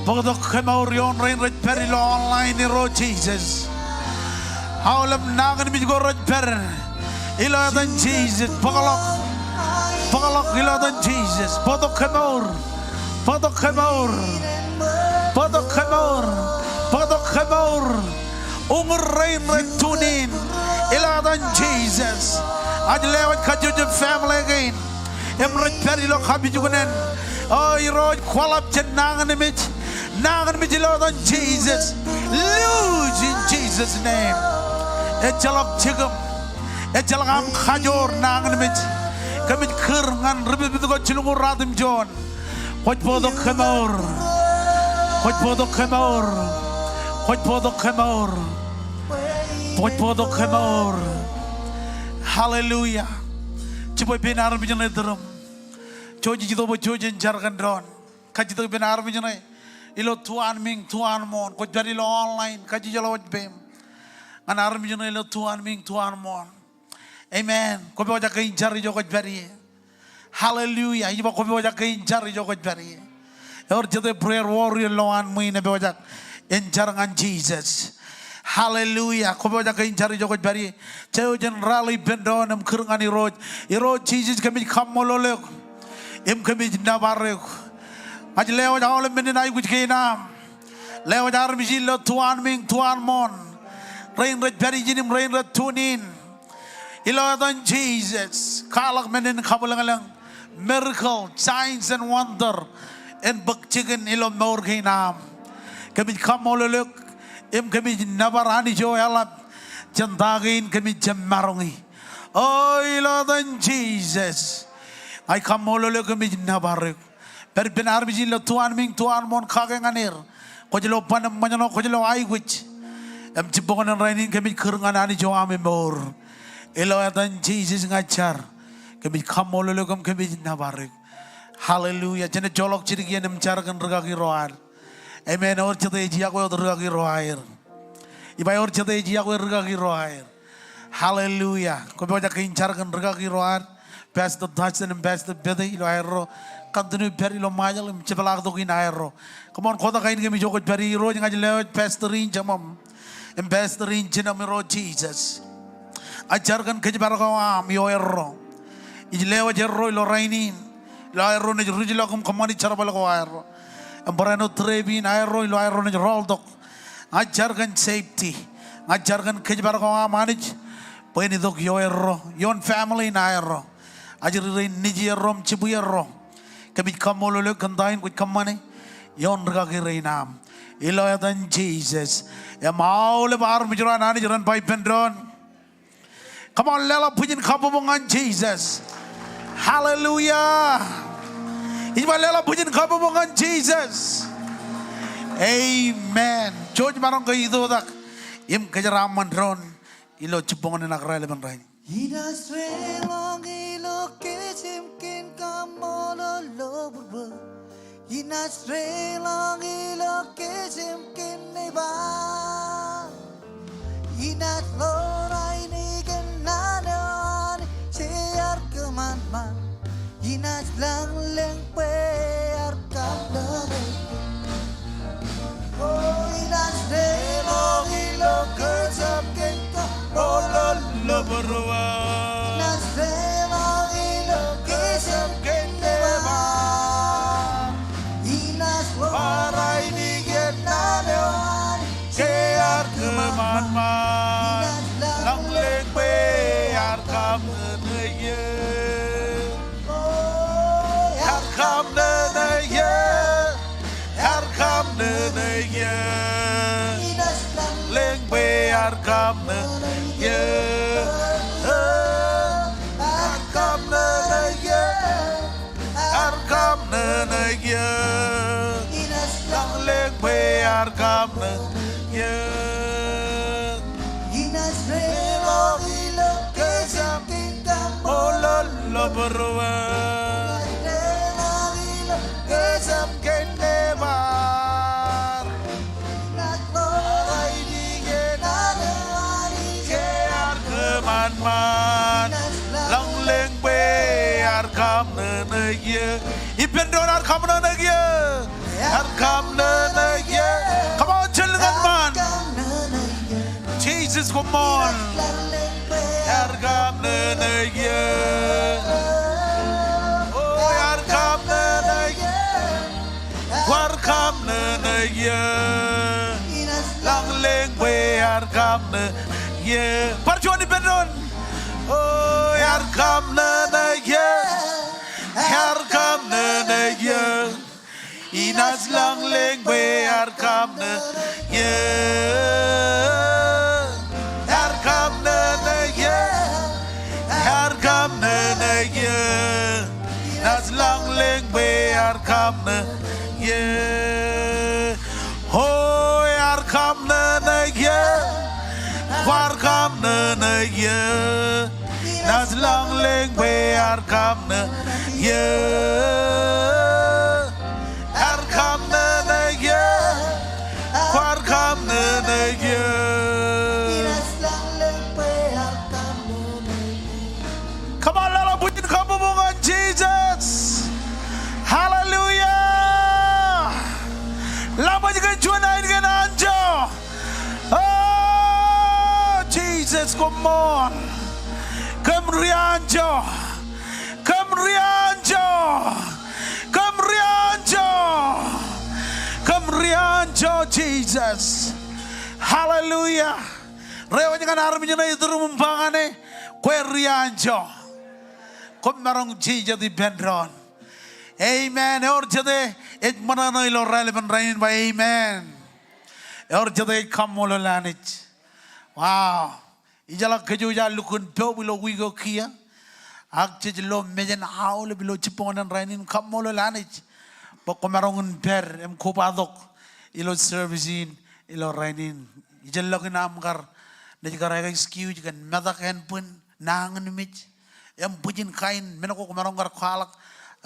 Bōktok kemour ioon rein rej pād ilo online, Irooj Jisōs. Aolep nañinmej ko rej pād ilo etan Jisōs. Bōkḷọk. Bōkḷọk ilo etan Jisōs. Bōktok kemour. Bōktok kemour. Bōktok kemour. Bōktok kemour. Uñūr rein rej tune in ilo etan Jisōs. Ij lewōj kajjojo family kein im rej pād ilo kapijuknen. O Irooj, kwaḷap jān nañinmej. Nañinmej ilo etan Jisōs. Loose in Jesus' name. Ejjeḷọk jikin. Ejjeḷọk aṃ kajoor nañinmej. Kōmij kūr ñan ri-pipit ko jilñuul ruatimjuon. Kwōj bōktok kemour. Kwōj bōktok kemour. Kwōj bōktok kemour. Kwōj bōktok kemour. Hallelujah. Jibwe pein armej ṇe turuṃ. Jouj ij itok bwe jouj en jar kōn doon. Kajjitōk ippān armej ṇe ilo tuanmiiñ tuanmooṇ. Kwōj pād ilo online, kajjitōk wōj peiṃ ñan armej ṇe ilo tuanmiiñ tuanmooṇ. Amen. Kwō pojak ke in jar ijo kwōj pād ie. Hallelujah. Ij ba kwō pojak ke in jar ijo kwōj pād ie. Ewōr jete prayer warrior ilowaan ṃwiin epojak en jar ñan Jisōs. Hallelujah. Kwō pojak ke in jar ijo kwōj pād ie. Jouj en rally ippān doon im kūr ñan Irooj. Irooj Jisōs, kōmij kaṃṃoolol eok im kōmij nōbar eok. Ña ij lewōj aolep men in aikuj kein aṃ. Lewōj armej in ilo tuanmiiñ tuanmooṇ. Rein rej pād ijin im rein rej tune in. Ilo etan Jisōs, kwaḷọk men in kabwilōñlōñ, miracle, signs and wonder en bōk jikin ilo mour kein aṃ. Kōmij kaṃṃoolol eok im kōmij nōbar Anij eo eḷap jān ta kein kōmij jab maroñi. O ilo etan Jisōs, ña ij kaṃṃoolol eok, kōmij nōbar eok. Pād ippān armej in ilo tuanmiiñ tuanmooṇ, kake ñan er. Kwōj lo ban im ṃōjṇọ, kwōj lo aikuj. Im jibboñōn in rainin kōmij kūr ñan Anij eo aṃ emour. Ilo etan Jisōs ña ij jar. Kōmij kaṃṃoolol eok im kōmij nōbar eok. Hallelujah. Jen joḷọk jidik iien im jar kōn rikaki ro ad. Amen. Ewōr jete ej iakwe wōt rikaki ro aer? Ij ba ewōr jete ej iakwe rikaki ro aer? Hallelujah. Kwō pojak ke in jar kōn rikaki ro ad, Pastor Dustin im Pastor Betty, ilo aerro continue pād ilo Ṃajeḷ im jepḷaaktok in aerro. Come on, kotak kain kōmij ijo kwōj pād ie. Irooj, ña ij lewōj pastor in jemem im pastor in jinem, Irooj Jisōs. Ij jar kōn kōjparok eo aṃ ioerro. Ij lewōj erro ilo rainin, ilo aerro naaj ruj ḷọk im kōṃṃani jerbal ko aerro. Im barāinwōt trip in aerro, ilo aerro naaj rọọltok. Ña ij jar kōn safety. Ña ij jar kōn kōjparok eo aṃ Anij bwe en itok ioerro, ioon family in aerro. Ajri rein nejierro im jibwierro. Kōmij kaṃṃoolol eok kōn ta in kwōj kōṃṃane ioon rikaki rein aṃ. Ilo etan Jisōs. Im aolep armej ro an Anij ren ba ippān doon, come on, leḷọk bwijin kabbokbok ñan Jisōs. Hallelujah. Ij ba leḷọk bwijin kabbokbok ñan Jisōs. Amen. Jouj maroñ ke itoitak im kōjeraaṃṃan doon ilo jibboñōn in ak raelepen rainin. Inaaj deḷọñ ilo kōjām kein kaṃṃoolol ḷọk bōd. Inaaj deḷọñ ilo kōjām kein nebar. Inaaj ḷoor ainikien naan eo an jear kōṃanṃan. Inaaj lañ lōñ bwe ear kaṃṃoolol eok. O inaaj deḷọñ ilo kōjām kein kaṃṃoolol ḷọk bōd. Inaaj deḷọñ ilo kōjām kein nebar. Inaaj ḷoor ainikien Ṃaan, lañlōñ bwe ear kaṃ ṇe ṇe ie. Ear kaṃ ṇe ṇe ie. Ear kaṃ ṇe ṇe ie. Lañlōñ bwe ear kaṃ ṇe ṇe ie. Ear kaṃ ṇe ṇe ie. Ear kaṃ ṇe ṇe ie. Lañlōñ bwe ear kaṃ ṇe ṇe ie. Ṃool ḷọk ilo būruō. Ear kōṃanṃan. Lañlōñ bwe ear kaṃ ṇe ṇe ie. Ippān doon, ear kaṃ ṇe ṇe ie. Ear kaṃ ṇe ṇe ie. Come on, jen lōñ ñan ṃaan. Jisōs, koṃṃool. Ear kaṃ ṇe ṇe ie. O, ear kaṃ ṇe ṇe ie. Kwaar kaṃ ṇe ṇe ie. Lañlōñ bwe ear kaṃ ṇe ie. Bar juon ippān doon. O, ear kaṃ ṇe ṇe ie. Ear kaṃ ṇe ṇe ie. Inaaj lañlōñ bwe ear kaṃ ṇe ie. Ear kaṃ ṇe ṇe ie. Ear kaṃ ṇe ṇe ie. Inaaj lañlōñ bwe ear kaṃ ṇe ie. O, ear kaṃ ṇe ṇe ie. Kwaar kaṃ ṇe ṇe ie. Inaaj lañlōñ bwe ear kaṃ ṇe ie. Ear kaṃ ṇe ṇe ie. Kwaar kaṃ ṇe ṇe ie. Come on, leḷọk bwijin kabbokbok ñan Jisōs. Hallelujah. Ḷōmṇak kōn juon ain kōn anjọ. O, Jisōs, koṃṃool. Kōm ri anjọ. Kōm ri anjọ. Kōm ri anjọ. Kōm ri anjọ, Jisōs. Hallelujah. Reiwōj ñan armej ṇe iturūṃ im ba ñan e, kwe ri anjọ. Koṃ maroñ jijet ippān doon. Amen. Ewōr jete ej ṃōṇōṇō ilo raelepin rainin, ba amen. Ewōr jete ej kaṃṃoolol Anij. Wow. Ijeḷọk kōjwōj ar lukkuun poub ilo wiik eo kiiō. Ak jej lo mejān aolep ilo jibboñōn in rainin, kaṃṃoolol Anij bwe kwōmaroñ in pād im kobatok ilo service in ilo rainin. Ijellọk in aṃ kar, naaj kar excuse kōn metak ānbwin, nañinmej, im bwijin kain men ko kwōmaroñ kar kwaḷọk.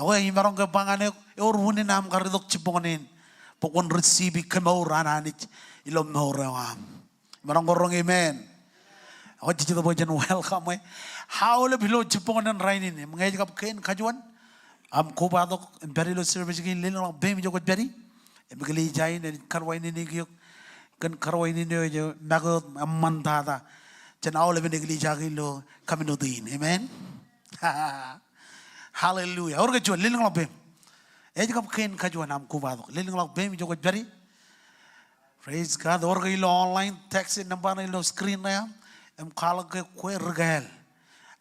Ekwe imaroñ ke ba ñan eok, ewōr unin aṃ kar itok jibboñōn in bwe kwōn receive kemour an Anij ilo mour eo aṃ. Imaroñ ke roñ amen? Ekwe jej itok bwe jen welcome e aolep ilo jibboñōn in rainin. Im ñe ej kab kein kajuon aṃ kobatok im pād ilo service kein, lelōñḷọk peim ijo kwōj pād ie. Im eklejia in en karuwainene eok kōn karuwainene eo ej make wōt eṃṃantata jān aolepen eklejia kein ilo community in. Amen. Hallelujah. Ewōr ke juon, lelōñḷọk peim. Ej kab kein kajuon aṃ kobatok, lelōñḷọk peim ijo kwōj pād ie. Praise God. Ewōr ke ilo online, text e nōṃba ṇe ilo screen ṇe aṃ im kwaḷọk ke kwe ri kāāl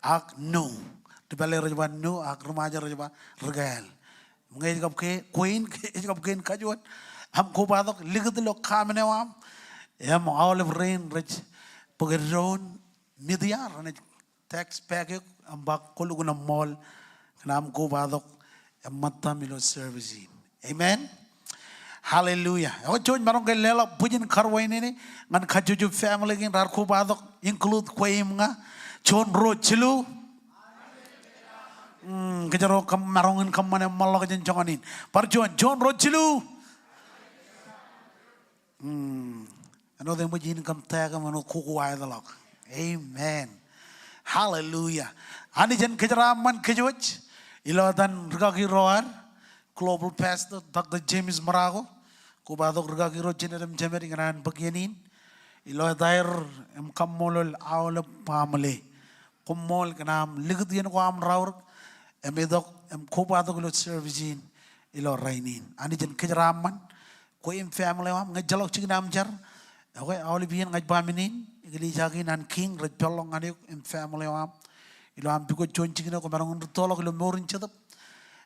ak no. Ri pālle rej ba no ak ri Ṃajeḷ rej ba ri kāāl. Im ñe ej kab ke, kwe in, ej kab kein kajuon aṃ kobatok, likūt ilo comment eo aṃ. Im aolep rein rej bōk eddoin media renaaj text back eok im ba kwōlukkuun eṃṃool kōn aṃ kobatok im ṃōttaṃ ilo service in. Amen. Hallelujah. Ekwe jouj maroñ ke leḷọk bwijin karuwainene ñan kajjojo family kein raar kobatok, include kwe im ña. Juon, ruo, jilu. Mm, kōjro kōm maroñ in kōṃṃane ṃōḷḷọk jān joñan in. Bar juon, juon, ruo, jilu. Mm. Āinwōt eṃōj income tax eṃ, āinwōt kokowaetḷọk. Amen. Hallelujah. Anij en kōjeraaṃṃan kōjwōj ilo etan rikaki ro ad, Global Pastor Doctor James Marocco, kobatok rikaki ro jined im jemed ikōṇaan bōk iien in. Ilo etaer im kaṃṃoolol aolep baaṃle. Koṃṃool kōn aṃ likūt iien ko aṃ raorōk im itok im kobatok ilo service in ilo rainin. Anij en kōjeraaṃṃan kwe im family eo aṃ. Ñe ejjeḷọk jikin aṃ jar, Ekwe, aolep iien ña ij ba men in, eklejia kein an King rej peḷḷọk ñan eok im family eo aṃ ilo aṃ pukot juon jikin eo kwōmaroñ in rūttoḷọk ilo mour in jetōb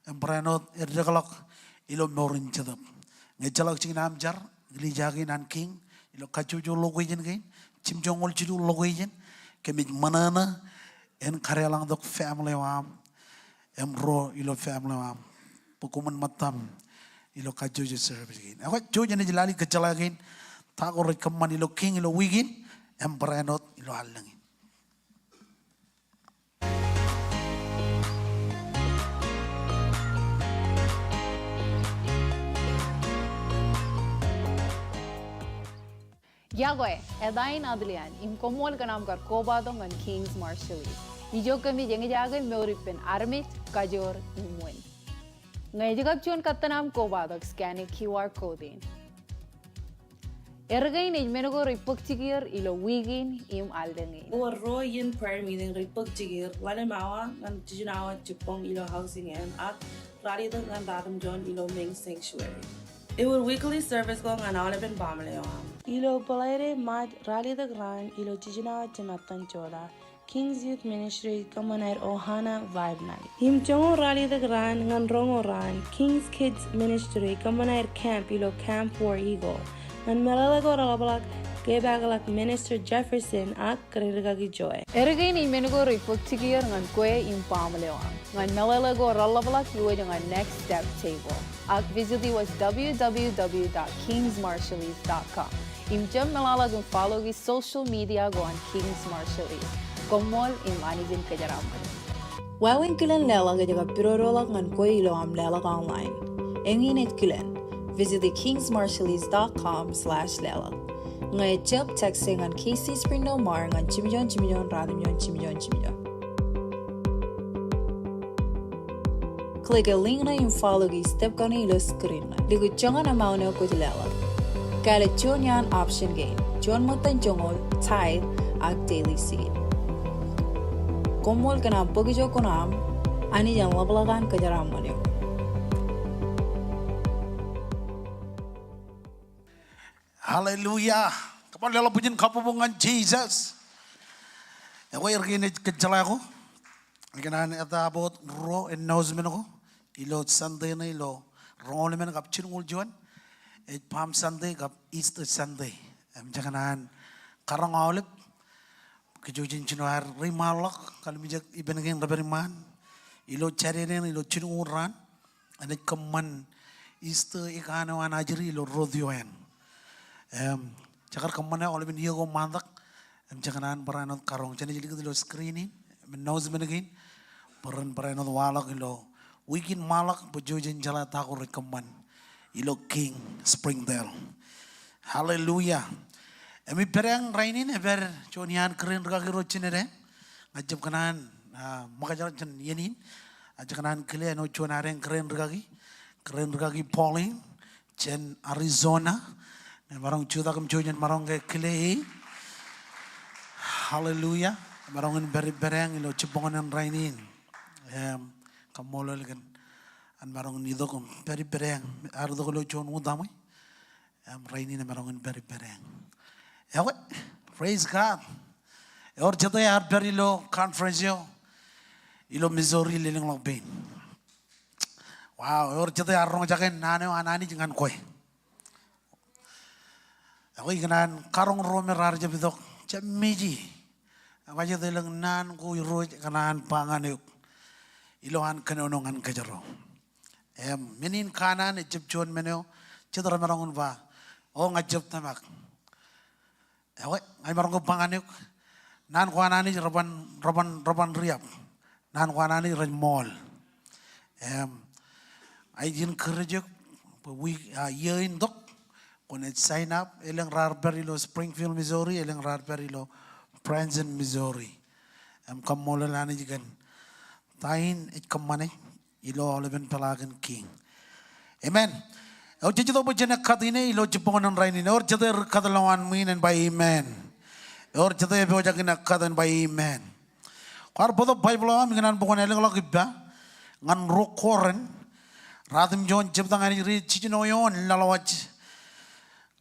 im barāinwōt eddekḷọk ilo mour in jetōb. Ñe ejjeḷọk jikin aṃ jar, eklejia kein an King, ilo kajjojo location kein, jimjuonñoul jilu location, kōmij ṃōṇōṇō en kadeḷọñtok family eo aṃ im ruo ilo family eo aṃ bwe koṃwin ṃōttam ilo kajjojo service kein. Ekwe, jouj im ej lale kōjjeḷā kein ta ko rej kōṃṃan ilo King ilo wiik in im barāinwōt ilo allōñ in. Iọkwe, eta in Atilian, im koṃṃool kōn aṃ kar kobatok ñan King's Marshallese. Ijo kōmij eñjake mour ippān armej, kajoor, im wōn. Ñe ej kab juon kōttan aṃ kobatok, scan e Q R code in. Erkein ej men ko rej bōk jikier ilo wiik in im allōñ in. Ewōr ruo iien prayer meeting rej bōk jikier, ḷalem awa ñan jiljino awa jibboñ ilo housing eo an, ak ralitōk ñan ratimjuon ilo main sanctuary. Ewōr weekly service ko ñan aolepen baaṃle eo aṃ. Ilo Bōḷaide, March, ralitōk raan ilo jiljino awa jimattan jota, King's Youth Ministry kōṃṃan aer Ohana Vibe Night. Im joñoul ralitōk raan ñan roñoul raan, King's Kids Ministry kōṃṃan aer camp ilo Camp War Eagle. Ñan meḷeḷe ko reḷapḷọk, kepaakḷọk Minister Jefferson ak kōrā rikaki Joy. Erkein ej men ko rej bōk jikier ñan kwe im baaṃle eo aṃ. Ñan meḷeḷe ko reḷapḷọk, iwōj ñan Next Step Table. Ak visit e wōj W W W dot kings marshallese dot com. Im jab meḷeḷe im follow e social media ko an King's Marshallese. Koṃṃool im Anij en kōjeraaṃṃan. Wāween kilen leḷọk ej kab pidodoḷọk ñan kwe ilo aṃ leḷọk online. Eñin ej kilen. Visit e kings marshallese dot com slash leḷọk. Ñe ejjab, text e ñan K C Springdale Mar ñan jimjuon jimjuon ratimjuon jimjuon jimjuon. Click e link ṇe im follow e step kaṇe ilo screen ṇe. Likūt joñan amount eo kwōj leḷọk. Kāālōt juon iaan option kein. Juon ṃōttan joñoul, tithe, ak daily seed. Koṃṃool kōn aṃ bōk ijo kuṇaaṃ, Anij en ḷapḷọk an kōjeraaṃṃan eok. Hallelujah. Come on, leḷọk bwijin kabbokbok ñan Jisōs. Ekwe, erkein ej kōjjeḷā ko. Ikōṇaan eta about ruo announcement ko. Ilo Sunday ṇe, ilo roñoul emān kab jilñuul juon, ej Palm Sunday kab Easter Sunday. Im jekōṇaan karoñ aolep kōj jen jino aer reiṃaanḷọk, kalimjek ippān kein rej pād iṃaan. Ilo Jādede ṇe, ilo jilñuul raan, enaaj kōṃṃan Easter ikōṇaan eo an ajri ilo rodeo eṇ. Im, jekar kōṃṃane aolepen iiō ko ṃaantak, im jekōṇaan barāinwōt karoñ. Jenaaj likūt ilo screen in, im announcement kein, bwe ren barāinwōt waḷọk ilo wiik in ṃaḷọk, bwe jej jeḷā ta ko rej kōṃṃan ilo King Springdale. Hallelujah. Im ippād eañ rainin, epād juon iaan kōrā in rikaki ro jined eañ. Ña ij jab kōṇaan, ah, ṃōkaj jān iien in. Ak jej kōṇaan kile āinwōt juon ad eañ kōrā in rikaki. Kōrā in rikaki Pauline jān Arizona. Emaroñ jutak im jouj im maroñ ke kile e. Hallelujah. Emaroñ in pād ippād eañ ilo jibboñōn in rainin. Im, kaṃṃoolol kōn an maroñ in itok im pād ippād eañ. Ear itok ilo juon utaṃwe. Im, rainin emaroñ in pād ippād eañ. Ekwe, praise God. Ewōr jete ear pād ilo conference eo ilo Missouri, lelōñḷọk pein. Wow, ewōr jete ear roñjake naan eo an Anij ñan kwe. Ekwe, ikōṇaan karoñ ro me raar jab itok, jab miji. Ak jet elōñ naan ko Irooj kōṇaan ba ñan eok ilo an kōnono ñan kōjro. Im, men in kanaan ejjab juon men eo jet remaroñ in ba, o, ña jab tōmak. Ekwe, ña ij maroñ ke ba ñan eok, naan ko an Anij reban, reban, reban riab. Naan ko an Anij rej ṃool. Im, ij encourage eok, bwe wiik, ah, iiō in tok, kwōnaaj sign up, elōñ raar pād ilo Springfield, Missouri, elōñ raar pād ilo Branson, Missouri. Im, kaṃṃoolol Anij kōn ta in ej kōṃṃane ilo aolepen peḷaakin King. Amen. Ewōr jej itok bwe jen ekkat ine ilo jibboñōn in rainin. Ewōr jete ri ekkat lowaan ṃwiin en ba amen. Ewōr jete epojak in ekkat en ba amen. Kwaar bōktok Baibōḷ eo aṃ, ikōṇaan bwe kwōn ālōkḷọk ippa ñan ruo Korint, ratimjuon jebta ñan ri jiljino eoon, laḷwaj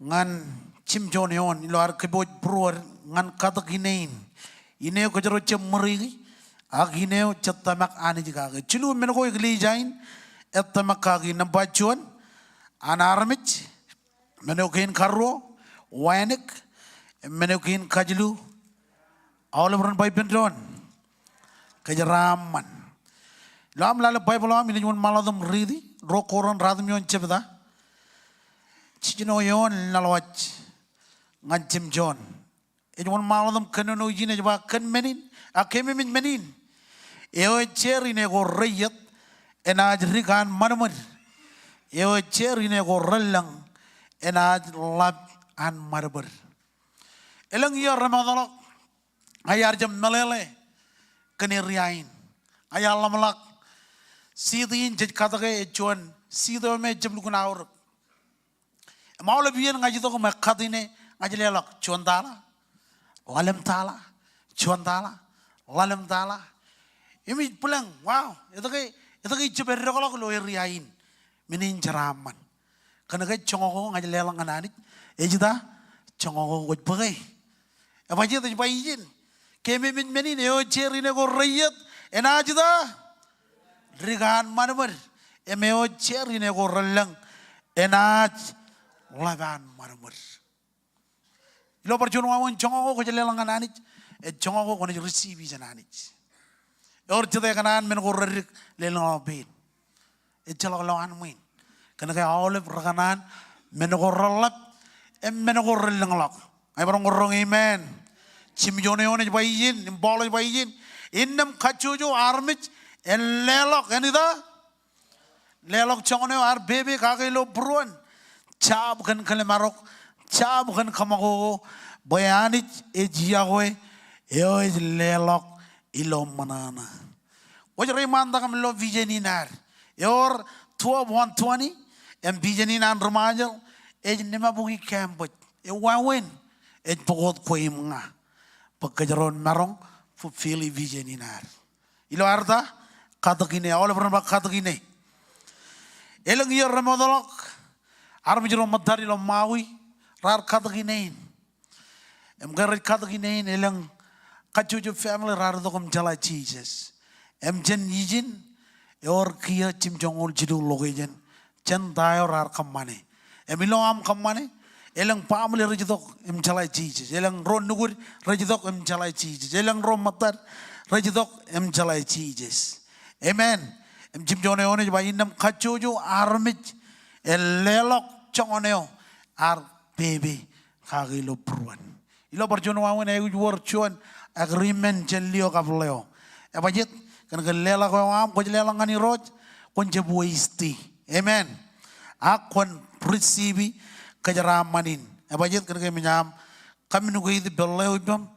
ñan Jimjuon eoon ilo ad kōpooj būruod ñan katōk ine in. Ine eo kōjro jab ṃōriki, ak ine eo jej tōmak Anij kake. Jilu, men ko eklejia in ej tōmak kaki. Nōṃba juon, an armej. Men eo kein karuo, wānōk. Men eo kein kajilu, aolep ren ba ippān doon, kōjeraaṃṃan. Ilo aṃ lale Baibōḷ eo aṃ, inaaj wōnṃaanḷọk im riiti Ruo Korint ruatimjuon jebta, jiljino eoon, ḷọk ñan jimjuon. Ej wōnṃaanḷọk im kōnono ijin, ej ba, kōn men in, a, keememej men in, eo ej jeer ine ko reiiet, enaaj dik an ṃadṃōd. Eo ej jeer ine ko relōñ, enaaj ḷap an ṃadṃōd. Elōñ iiō remootḷọk ña iar jab meḷeḷe kōn area in. Ña iar ḷōmṇak, seed in jej katōke ej juon seed eo me ejab lukkuun aorōk. Im aolep iien ña ij itok im ekkat ine, ña ij leḷọk juon tala, ḷalem tala, juon tala, ḷalem tala. Im ij bwilōñ, wow, etke, etke ijab eddeḷọk ilo area in? Men in jeraaṃṃan. Kōnke joñak ko ña ij leḷọk ñan Anij ej ta? Joñak ko kwōj bōke. Ebajjeet? Ej ba ijin, keememej men in, eo ej jeer ine ko reiiet, enaaj ta? Dik an ṃadṃōd. Im eo ej jeer ine ko relōñ, enaaj ḷap an ṃadṃōd. Ilo bar juon wāween, joñak ko kwōj leḷọk ñan Anij, ej joñak ko kwōnaaj receive jān Anij. Ewōr jete kōṇaan men ko redik lelōñḷọk pein. Ejjeḷọk lowaan ṃwiin. Kōnke aolep rekōṇaan men ko reḷap im men ko relōñḷọk. Ña ibar roñ amen. Jimjuon eoon ej ba ijin, im Paul ej ba ijin, innām kajjojo armej en leḷọk, en ta? Leḷọk joñan eo ear pepe kake ilo būruon. Jab kōn kōḷmānḷọk, jab kōn kōṃakoko, bwe Anij ej iọkwe eo ej leḷọk ilo ṃōṇōṇō. Kwōj reiṃaantak im lo vision in ad. Ewōr twelve one twenty, im vision in an ri Ṃajeḷ ej limabukwi campus. Ewāween, ej bōk wōt kwe im ña bwe kōjro en maroñ fulfill vision in ad. Ilo ad ta? Katōk ine. Aolep ren ba katōk ine. Elōñ iiō remootḷọk, armej ro ṃōttad ilo Maui raar katōk ine in. Im ke rej katōk ine in, elōñ kajjojo family raar itok im jeḷā Jisōs. Im jān ijin, ewōr kiiō jimjuonñoul jilu location jān ta eo raar kōṃṃane. Im ilo aṃ kōṃṃane, elōñ baaṃle rej itok im jeḷā Jisōs. Elōñ ro nukud rej itok im jeḷā Jisōs. Elōñ ro ṃōttad rej itok im jeḷā Jisōs. Amen. Im jimjuon eoon ej ba, innām kajjojo armej en leḷọk joñan eo ear pepe kake ilo būruon. Ilo bar juon wāween, aikuj wōr juon agreement jān lio kab leo. Ebajjeet? Kōnke leḷọk eo aṃ kwōj leḷọk ñan Irooj, kwōn jab waste. Amen. Ak kwōn receive kōjeraaṃṃan in. Ebajjeet? Kōnke eṃōj aṃ communicate ippān leo ippaṃ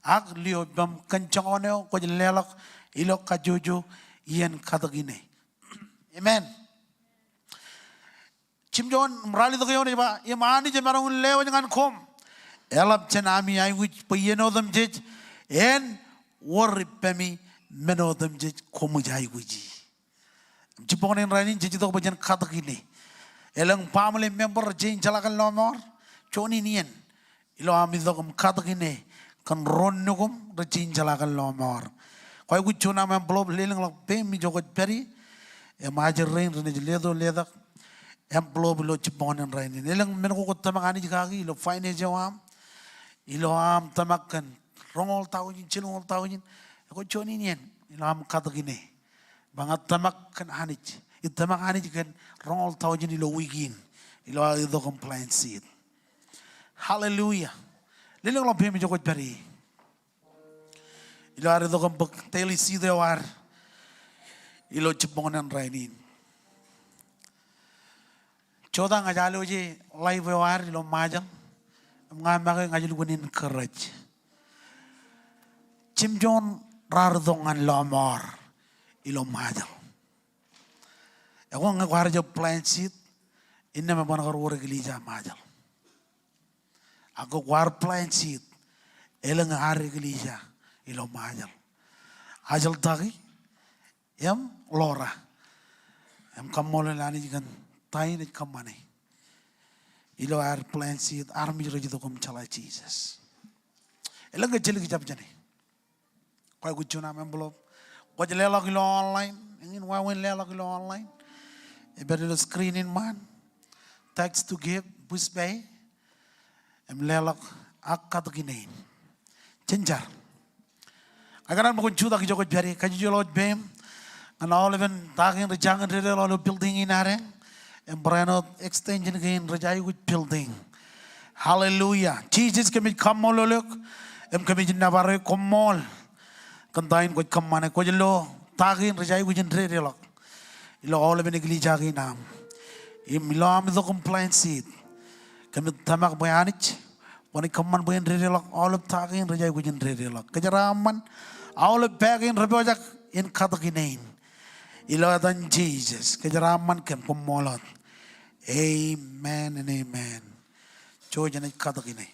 ak lio ippaṃ kōn joñan eo kwōj leḷọk ilo kajjojo iien katōk ine. Amen. Jimjuon im ralitōk eoon ej ba, im Anij emaroñ in lewōj ñan koṃ, eḷap jān ami aikuj bwe iien otemjej en wōr ippemi men otemjej koṃij aikuji. Jibboñōn in rainin jej itok bwe jen katōk ine. Elōñ baaṃle member rej jañin jeḷā kōn lọmọọr, juon in iien ilo aṃ itok im katōk ine kōn ro nukuṃ rej jañin jeḷā kōn lọmọọr. Kwōj aikuj juon aṃ envelope, lelōñḷọk peiṃ ijo kwōj pād ie. Im ajri rein renaaj leto letak envelope ilo jibboñōn in rainin. Elōñ men ko kwōj tōmak Anij kaki ilo finance eo aṃ, ilo aṃ tōmak kōn roñoul taujin, jilñoul taujin, ekwe juon in iien ilo aṃ katōk ine bwe ña tōmak kōn Anij. Ij tōmak Anij kōn roñoul taujin ilo wiik in ilo aō itok im plant seed. Hallelujah. Lelōñḷọk peiṃ ijo kwōj pād ie. Ilo ad itok im bōk daily seed eo ad ilo jibboñōn in rainin. Jota ña ij aloje live eo ad ilo Ṃajeḷ, im ña make ña ij lukkuun encourage. Jimjuon raar itok ñan lọmọọr ilo Ṃajeḷ. Ekwe ñe kwaar jab plant seed, innām eban kar wōr eklejia Ṃajeḷ. Ak ke kwaar plant seed, elōñ ad eklejia ilo Ṃajeḷ. Ajeḷtaki im Ḷora. Im kaṃṃoolol Anij kōn ta in ej kōṃṃane. ilo ad plant seed, armej rej itok im jeḷā Jisōs. Elōñ ke ejjeḷọk jab jāne. Kwaikuj juon aṃ envelope. Kwōj leḷọk ilo online, eñin wāween leḷọk ilo online. Ej pād ilo screen in ṃaan. Text to give, Pushpay. Im leḷọk ak katōk ine in. Jen jar. Ak ikōṇaan ṃōk jutak ijo kwōj pād ie, kajjojo ḷọk wōj peiṃ ñan aolepen ta kein rej jañin dedeḷọk ilo building in adeañ. Im barāinwōt extension kein rej aikuj building. Hallelujah. Jisōs, kōmij kaṃṃoolol eok im kōmij nōbar eok, koṃṃool kōn ta in kwōj kōṃṃane. Kwōj lo ta kein rej aikuj in dedeḷọk ilo aolepen eklejia kein aṃ. Im ilo am itok im plant seed, kōmij tōmak bwe Anij kwōnaaj kōṃṃan bwe en dedeḷọk aolep ta kein rej aikuj in dedeḷọk. Kōjeraaṃṃan aolep pā kein rej pojak in katōk ine in. Ilo etan Jisōs, kōjeraaṃṃan kōm, koṃṃool wōt. Amen and amen. Jouj, jenaaj katōk ine.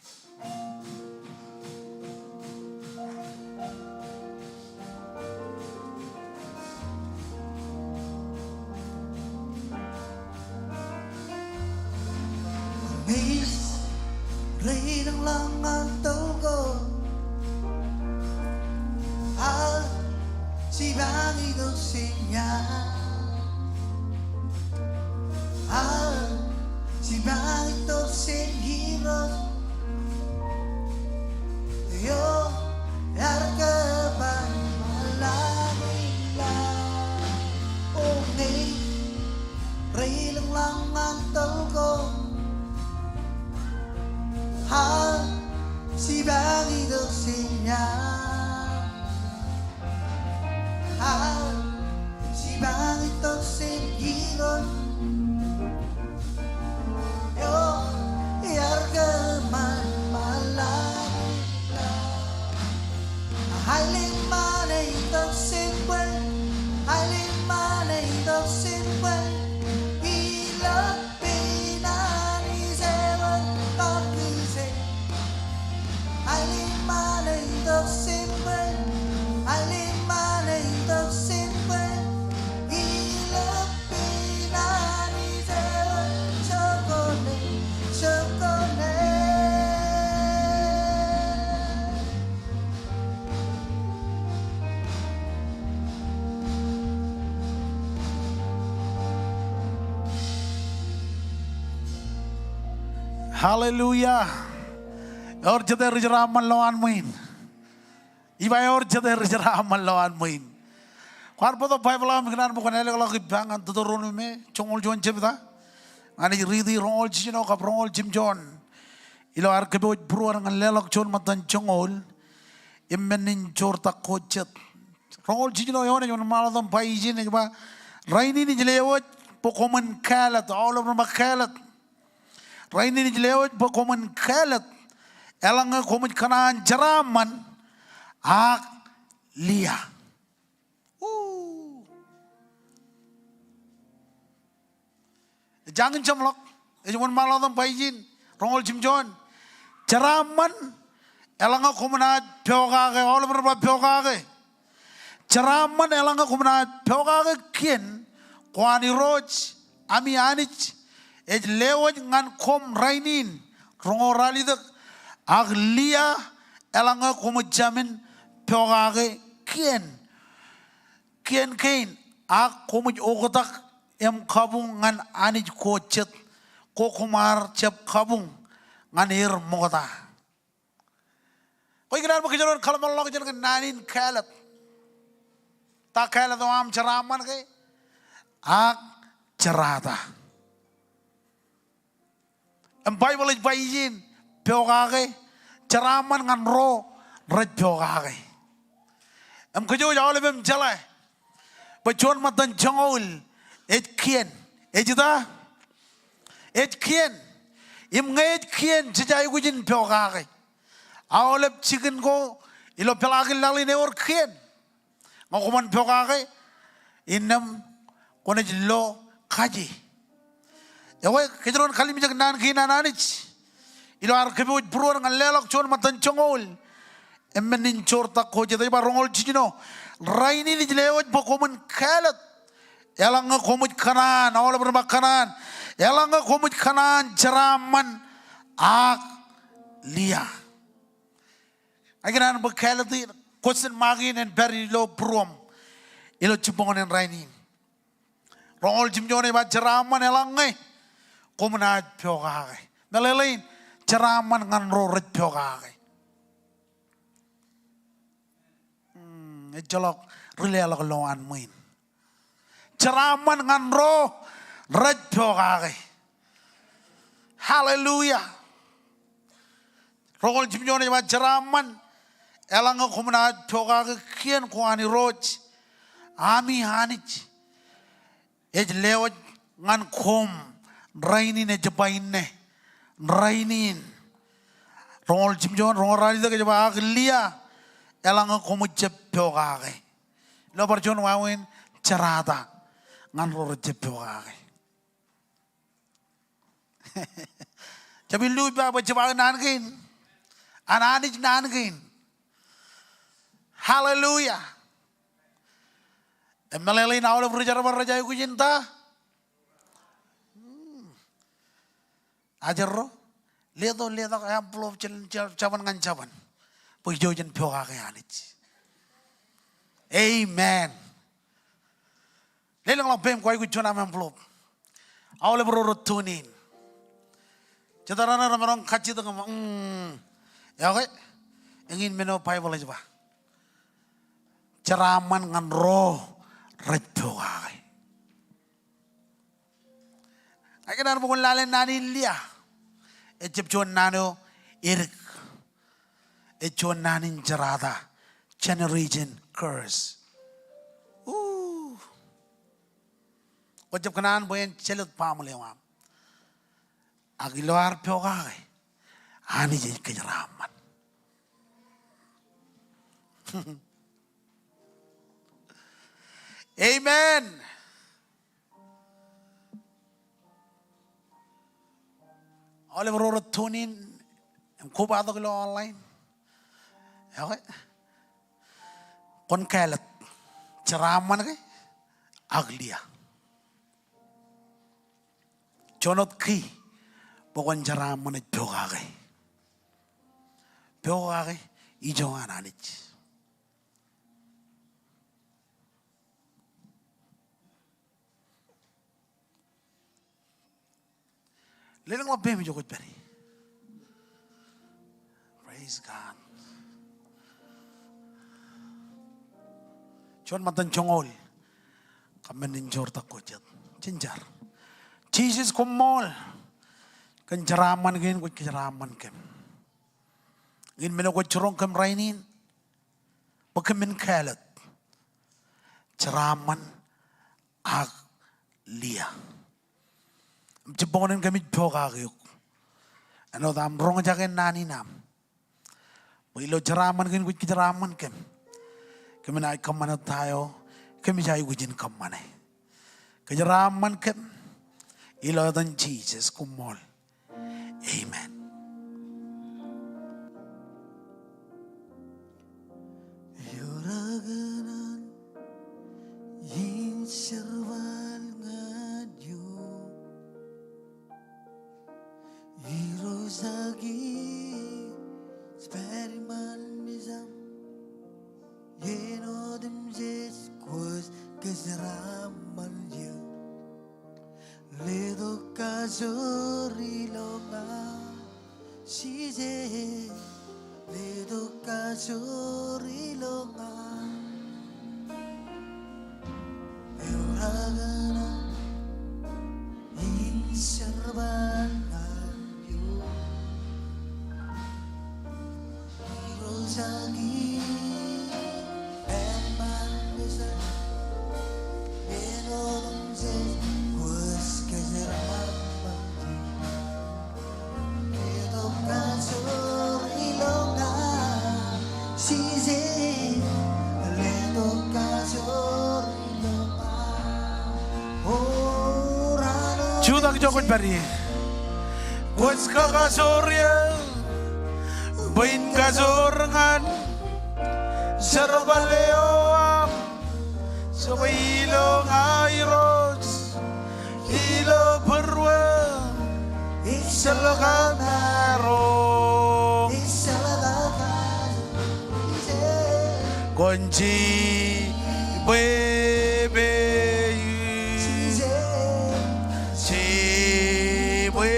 Ṃōj rej lōñḷọk ñan toḷ ko, ak jipañ itok jān ia. Ak jipañ itok jān Irooj eo ear kōpooḷọk ḷọk. O ṃōj rej lōñḷọk ñan toḷ ko, ak jipañ itok jān ia. Ak jipañ itok jān Irooj eo ear kōpooḷọk ḷọk. Aelōñ ṃaan ej itok jān kwe, aelōñ ṃaan ej itok jān kwe. Ilo pein Anij ewōr baptist e. Aelōñ ṃaan ej itok jān kwe, aelōñ ṃaan ej itok jān kwe. Ilo pein Anij ewōr jokone, jokone. Hallelujah. Ewōr jete ri jeraaṃṃan lowaan ṃwiin? Ij ba ewōr jete ri jeraaṃṃan lowaan ṃwiin? Kwaar bōktok Baibōḷ aṃ, ikōṇaan bwe kwōn ālōkḷọk ippa ñan Duteronomi joñoul juon jebta. Ña ij riiti roñoul jiljino kab roñoul jimjuon. Ilo ad kōpooj būruod ñan leḷọk juon ṃōttan joñoul im men in joortak ko jet. Roñoul jiljino eoon ej wōnṃaanḷọk im ba ijin, ej ba, rainin ij lewōj bwe koṃwin kāālōt, aolep ren ba kāālōt. Rainin ij lewōj bwe koṃwin kāālōt eḷaññe koṃij kōṇaan jeraaṃṃan ak lia. Woo. Ej jañin jeṃḷọk, ej wōnṃaanḷọk im ba ijin, roñoul jimjuon. Jeraaṃṃan eḷaññe koṃ naaj pokake, aolep ren ba pokake. Jeraaṃṃan eḷaññe koṃ naaj pokake kien ko an Irooj ami Anij ej lewōj ñan koṃ rainin roñoul ralitōk, ak lia eḷaññe koṃij jāmin pokake kien, kien kein, ak koṃij oktak im kabuñ ñan anij ko jet ko koṃ ar jab kabuñ ñan er ṃokta. Kwe ikōṇaan bwe kōjro en kōḷmānḷọkjeṇ kōn naan in kāālōt. Ta kāālōt eo aṃ jeraaṃṃan ke? Ak jerata. Im Baibōḷ ej ba ijin, pokake, jeraaṃṃan ñan ro rej pokake. Im kōjwōj aolep im jeḷā bwe juon ṃōttan joñoul ej kien. Ej ita? Ej kien. Im ñe ej kien, jej aikuj in pokake. Aolep jikin ko ilo peḷaakin laḷ in ewōr kien. Ñe koṃwin pokake, innām kwōnaaj lo kaje. Ekwe, kōjro en kalimjek naan kein an Anij ilo ad kōpooj būruod ñan leḷọk juon ṃōttan joñoul im men in joortak ko jet. Ej ba roñoul jiljino, rainin ij lewōj bwe koṃwin kāālōt Eḷaññe koṃij kōṇaan, aolep ren ba kōṇaan. Eḷaññe koṃij kōṇaan jeraaṃṃan ak lia. Ikōṇaan bwe kāālōt in, question mark in en pād ilo būruōṃ ilo jibboñōn in rainin. Roñoul jimjuon ej ba jeraaṃṃan eḷaññe koṃ naaj pokake. Meḷeḷein, jeraaṃṃan ñan ro rej pokake. Hmm, ejjeḷọk ri leḷọk lowaan ṃwiin. Jeraaṃṃan ñan ro rej pokake. Hallelujah. Roñoul jimjuon ej ba jeraaṃṃan eḷaññe koṃ naaj pokake kien ko an Irooj ami Anij ej lewōj ñan koṃ rainin ej ba inne. Rainin. Roñoul jimjuon, roñoul ralitōk ej ba ak lia eḷaññe koṃij jab pokake. Ilo bar juon wāween jerata ñan ro rej jab pokake. Jab illu ippa bwe jab aō naan kein. An Anij naan kein. Hallelujah. Im meḷeḷein aolep ri jerbal rej aikuj in ta? Hmm. Ajerro, leto letak envelope jān, jān, jabōn ñan jabōn. Bwe ijo jen pokake Anij. Amen. Lelōñḷọk peiṃ kwaikuj juon aṃ envelope. Aolep ro rej tune in. Jete raṇe remaroñ kajjitōk im, mm, okay. Eñin men eo Baibōḷ ej ba. Jeraaṃṃan ñan ro rej pokake. Ikōṇaan bwe kwōn lale naan in lia. Ejjab juon naan eo edik. Ej juon naan in jerata. Generation curse. Ooh. Kwōjab kōṇaan bwe en jelōt baaṃle eo aṃ. Ak ilo ad pokake, Anij ej kōjeraaṃṃan. Amen. Aolep ro rej tune in im kobatok ilo online. Okay. Kwōn kāālōt. Jeraaṃṃan ke ak lia. Juon wōt key bwe kwōn jeraaṃṃan ej pokake. Pokake ijo an Anij. Lelōñḷọk peiṃ ijo kwōj pād ie. Praise God. Juon Matu joñoul. Kōṃṃan in joortak ko jet. Jen jar. Jisōs koṃṃool. Kōn jeraaṃṃan kein kwōj kōjeraaṃṃan kōm. Eñin men eo kwōj jiroñ kōm rainin. Bwe kōmin kāālōt. Jeraaṃṃan ak lia. Im jibboñōn in kōmij pokake eok. Āinwōt aṃ roñjake naan in aṃ. Bwe ilo jeraaṃṃan kein kwōj kōjeraaṃṃan kōm. Kōmin aikuj kōṃṃane ta eo kōmij aikuj in kōṃṃane. Kōjeraaṃṃan kōm. Ilo etan Jisōs koṃṃool. Amen. Ewōr kōṇaan in jerbal ñan eok. Irooj ak Irooj, pād iṃaan mejaṃ. Āinwōt im jej kwōj kōjeraaṃṃan eō. Letok kajoor ilo ña, Jisōs. Letok kajoor ilo ña. Ewōr kōṇaan in jerbal ñan eok. Jutak ijo kwōj pād ie. Kwōj kakajoor eō bwe in kajoor ñan jerbal eo aṃ. Ilo ña Irooj, ilo būruō, ejjeḷọk an aroñ. Kwōn jibwe pein, jibwe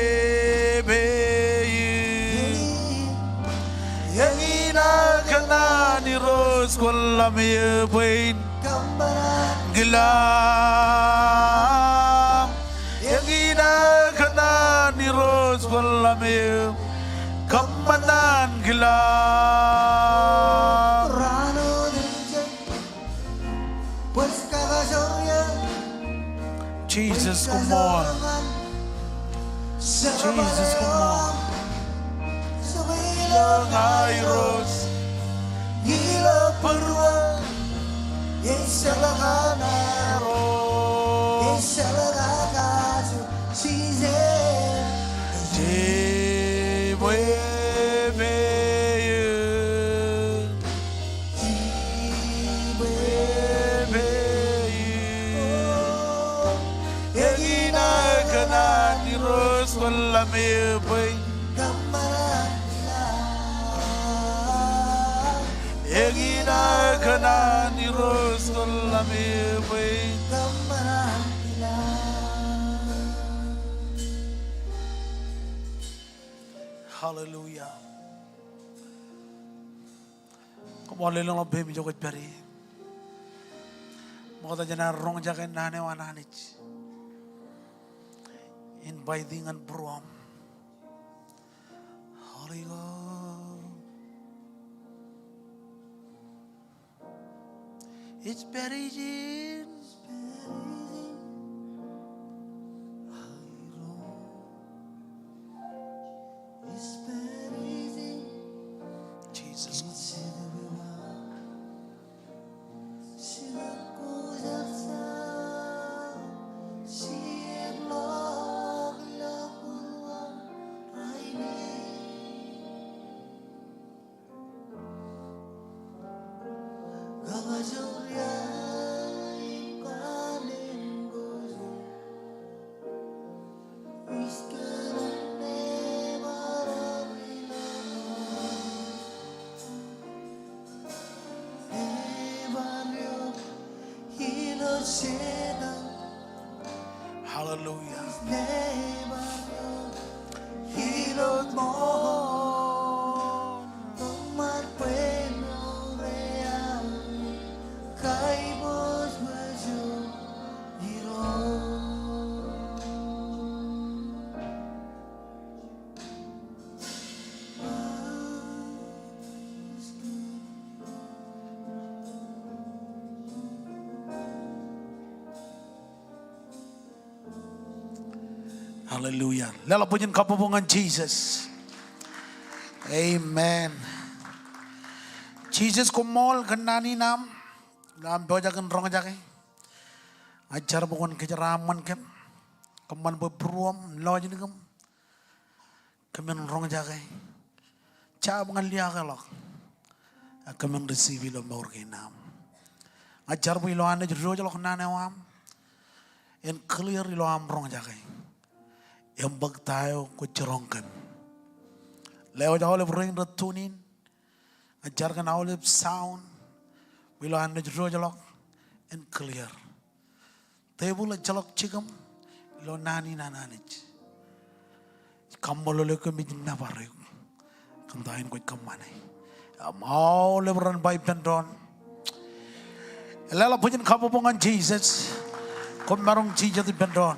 pein. Eñin aō kōṇaan Irooj kwōn ḷōmṇak bwe in kōṃṃan an kilañ. Eñin aō kōṇaan Irooj kwōn ḷōmṇak kōṃṃan an kilañ. Jisōs, koṃṃool. Jisōs, koṃṃool. Ilo ña Irooj, ilo būruō, ejjeḷọk an aroñ. Jibwe pein. Jibwe pein. Eñin aō kōṇaan Irooj kwōn ḷōmṇak bwe in kōṃṃan an kilañ. Eñin aō kōṇaan Irooj kwōn ḷōmṇak bwe in kōṃṃan an kilañ. Hallelujah. Koṃṃool lelōñḷọk peiṃ ijo kwōj pād ie. Ṃokta jān aer roñjake naan eo an Anij. Invite ñan būruōṃ. Holy Ghost. Ej pād ijin. Jisōs. Hallelujah. Hallelujah. Leḷọk bwijin kabbokbok ñan Jisōs. Amen. Jisōs, koṃṃool kōn naan in aṃ ilo am pojak in roñjake. Ña ij jar bwe kwōn kōjeraaṃṃan kōm. Kōṃṃan bwe būruōṃ, lọjilñiṃ, kōmin roñjake. Jab ñan liaakḷọk. Ak kōmin receive ilo mour kein am. Ña ij jar bwe ilo an naaj diwōjḷọk naan eo aṃ, en clear ilo am roñjake. Im bōk ta eo kwōj jiroñ kōm. Lewōj aolep rein rej tune in. Ña ij jar kōn aolep sound, bwe ilo an naaj diwōjḷọk, en clear. Tebōḷ ejjeḷọk jikiṃ ilo naan in an Anij. Ij kaṃṃoolol eok kōmij nōbar eok kōn ta in kwōj kōṃṃane. Im aolep ren ba ippān doon, leḷọk bwijin kabbokbok ñan Jisōs. Koṃ maroñ jijet ippān doon.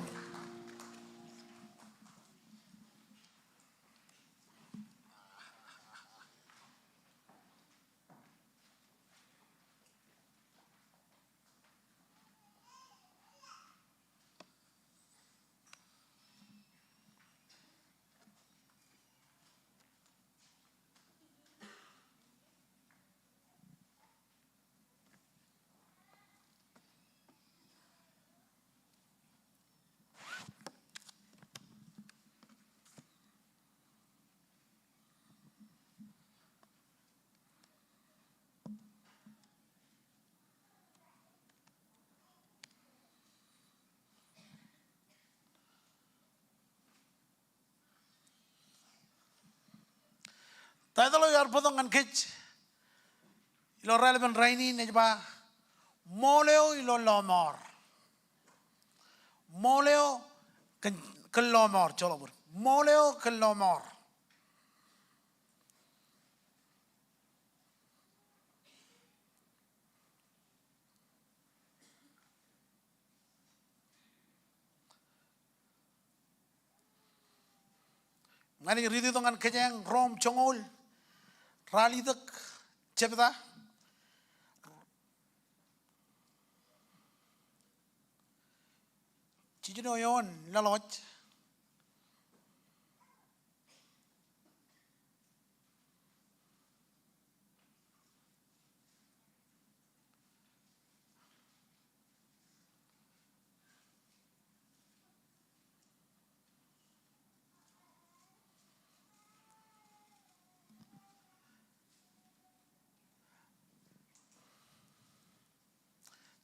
Taitōḷ eo iar bōktok ñan kōj ilo raelepin rainin ej ba, ṃool eo ilo lọmọọr. Ṃool eo kōn, kōn lọmọọr, joḷọk bōd. Ṃool eo kōn lọmọọr. Ña ij riiti tok ñan kōjeañ Rom joñoul ralitōk jebta. Jiljino eoon laḷwaj.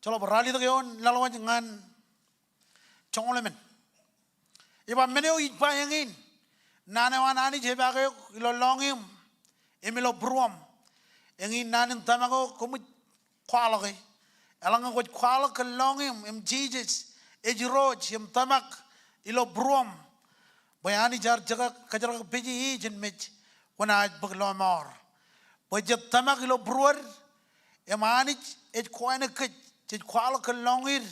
Joḷọk bōd, ralitōk eoon laḷwaj ñan joñoul emān. Ej ba, men eo ij ba eñin, naan eo an Anij epaak eok ilo lọñiōṃ im ilo būruōṃ. Eñin naan in tōmak eo koṃij kwaḷọke. Eḷaññe kwōj kwaḷọk kōn lọñiōṃ im Jisōs ej Irooj im tōmak ilo būruōṃ, bwe Anij ear jekōj, kōjerkakpeje e jān mej, kwōnaaj bōk lọmọọr. Bwe jej tōmak ilo būruod, im Anij ej kowānōk kōj, jej kwaḷọk kōn lọñiid,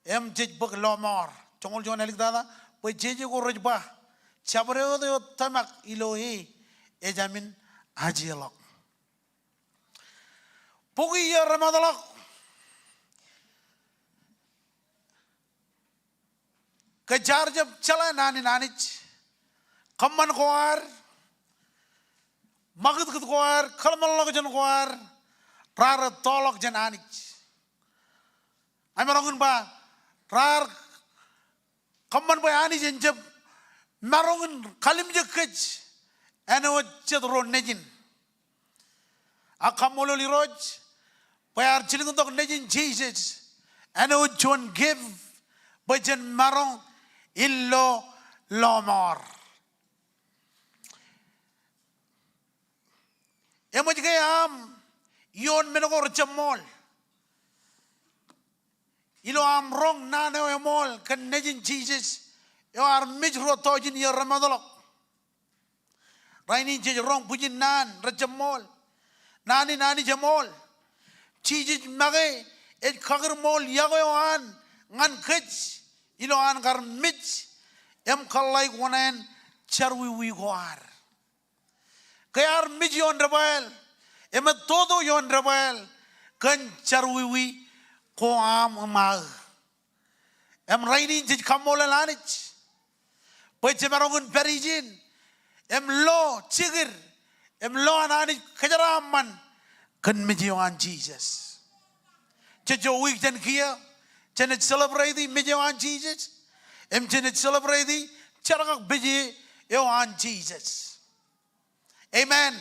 im jej bōk lọmọọr. Joñoul juon āliktata, bwe jeje ko rej ba, jabdewōt eo tōmak ilo e, ejāmin ajeḷọk. Bukwi iiō remootḷọk. Ke jaar jab jeḷā naan in Anij, kōṃṃan ko ad, ṃakūtkūt ko ad, kōḷmānḷọkjeṇ ko ad, raar ettoḷọk jān Anij. Emaroñ in ba, raar kōṃṃan bwe Anij en jab maroñ in kalimjek kōj āinwōt jet ro nejin. Ak kaṃṃoolol Irooj bwe ear jilkintok Nejin Jisōs āinwōt juon gift bwe jen maroñ in lo lọmọọr. Eṃōj ke aṃ ioon men ko rejjab ṃool ilo aṃ roñ naan eo eṃool kōn Nejin Jisōs eo ear mej ruo tọujin iiō remootḷọk? Rainin jej roñ bwijin naan rejjab ṃool. Naan in Anij eṃool. Jisōs make ej kakūrṃool iọkwe eo an ñan kōj ilo an kar mej im kōḷḷāik oṇāān jerọwiwi ko ad. Ke ear mej ioon debwāāl im ettoto ioon debwāāl kōn jerọwiwi ko aṃ im aō. Im rainin jej kaṃṃoolol Anij bwe jemaroñ in pād ijin im lo jikier im lo an Anij kōjeraaṃṃan kōn mej eo an Jisōs. Jej jo wiik jān kiiō, jenaaj celebrate mej eo an Jisōs im jenaaj celebrate jerkakpeje eo an Jisōs. Amen.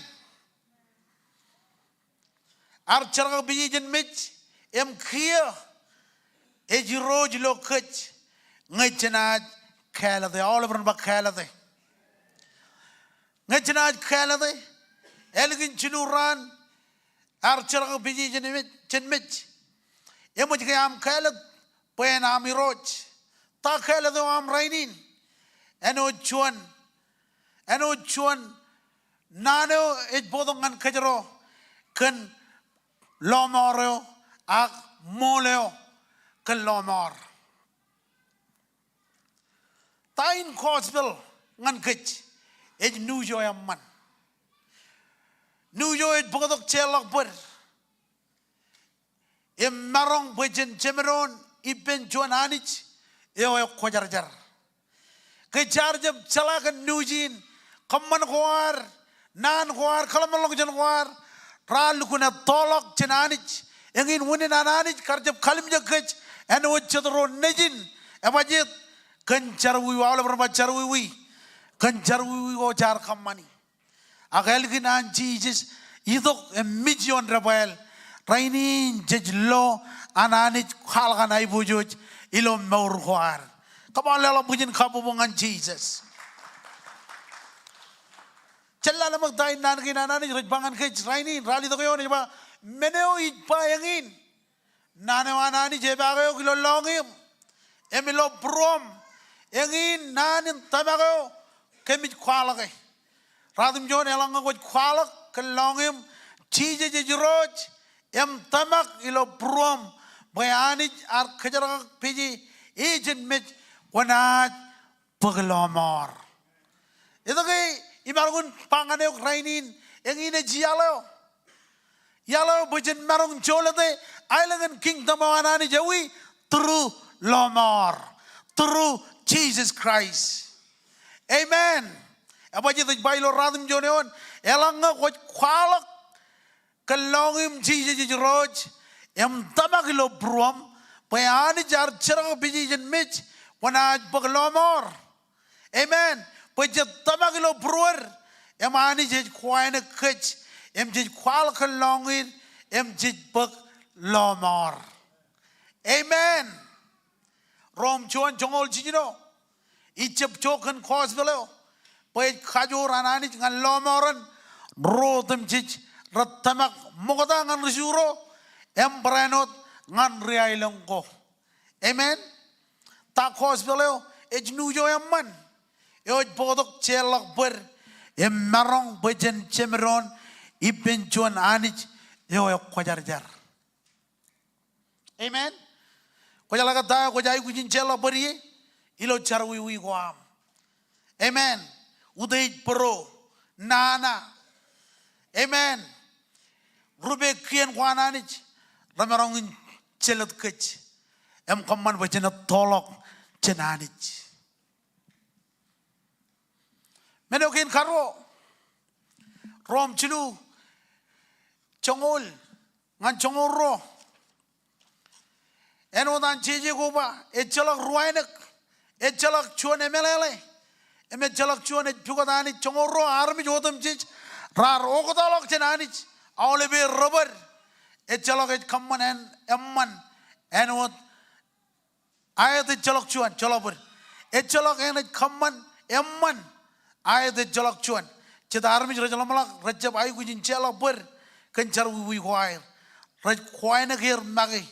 Ear jerkakpeje jān mej im kiiō ej irooj ilo kōj ñe jenaaj kāālōte. Aolep ren ba kāālōte. Ñe jenaaj kāālōte, ālikin jilu raan ear jerkakpeje jān mej, jān mej. Eṃōj ke aṃ kāālōt bwe en aṃ irooj. Ta kāālōt eo aṃ rainin? Āinwōt juon, āinwōt juon naan eo ej bōktok ñan kōjro kōn lọmọọr eo ak ṃool eo kōn lọmọọr. Ta in gospel ñan kōj? Ej news eo eṃṃan. News eo ej bōktok jeorḷọk bōd im maroñ bwe jen jemdoon ippān juon Anij eo ekwōjarjar. Ke jaar jab jeḷā kōn news in, kōṃṃan ko ad, naan ko ad, kōḷmānḷọkjeṇ ko ad raar lukkuun ettoḷọk jān Anij. Eñin unin an Anij kar jab kalimjek kōj āinwōt jet ro nejin, ebajeet, kōn jerọwiwi. Aolep ren ba jerọwiwi. Kōn jerọwiwi ko jaar kōṃṃani. Ak ālikin an Jisōs itok im mej ioon debwāāl, rainin jej lo an Anij kwaḷọk an aiboojoj ilo mour ko ad. Come on, leḷọk bwijin kabbokbok ñan Jisōs. Jen lale ṃōk ta in naan kein an Anij rej ba ñan kōj rainin, ralitōk eoon ej ba, men eo ij ba eñin, naan eo an Anij epaak eok ilo lọñiiṃ im ilo būruōṃ. Eñin naan in tōmak eo kōmij kwaḷọke. Ratimjuon, eḷaññe kwōj kwaḷọk kōn lọñiiṃ Jisōs ej Irooj im tōmak ilo būruōṃ bwe Anij ear kōjerkakpeje e jān mej, kwōnaaj bōk lọmọọr. Etke imaroñ in ba ñan eok rainin eñin ej iaḷ eo? Iaḷ eo bwe jen maroñ jolōte aelōñ in kingdom eo an Anij ewi? Through lọmọọr. Through Jesus Christ. Amen. Ebajjeet ej ba ilo ratimjuon eoon, eḷaññe kwōj kwaḷọk kōn lọñiiṃ Jisōs ej Irooj im tōmak ilo būruōṃ bwe Anij ear jerkakpeje e jān mej, kwōnaaj bōk lọmọọr. Amen. Bwe jej tōmak ilo būruod im Anij ej kowānōk kōj im jej kwaḷọk kōn lọñiid im jej bōk lọmọọr. Amen. Rom juon joñoul jiljino. Ij jab jo kōn gospel eo bwe ej kajoor an Anij ñan lọmọọren ro otemjej rej tōmak ṃokta ñan ri-Ju ro im barāinwōt ñan ri-aelōñ ko. Amen. Ta gospel eo ej nuuj eo eṃṃan eo ej bōktok jeorḷọk bōd im maroñ bwe jen jemedoon ippān juon Anij eo ekwōjarjar. Amen. Kwōjeḷā ke ta eo kwōj aikuj in jeorḷọk bōd ie ilo jerọwiwi ko aṃ? Amen. Utiej, bōro, nana. Amen. Rupe kien ko an Anij remaroñ in jelōt kōj im kōṃṃan bwe jen ettoḷọk jān Anij. Men eo kein karuo, Rom jilu, joñoul ñan joñoul ruo. Āinwōt an jeje ko ba, ejjeḷọk ruwainōk, ejjeḷọk juon emeḷeḷe, im ejjeḷọk juon ej pukot Anij. Joñoul ruo, armej otemjej raar oktaḷọk jān Anij aolepen rebōd. Ejjeḷọk ej kōṃṃan en eṃṃan āinwōt aet ejjeḷọk juon, joḷọk bōd. Ejjeḷọk eṇ ej kōṃṃan eṃṃan aet ejjeḷọk juon. Jet armej rej ḷōmṇak, rej jab aikuj in jeorḷọk bōd kōn jerọwiwi ko aer. Rej kowānōk er make.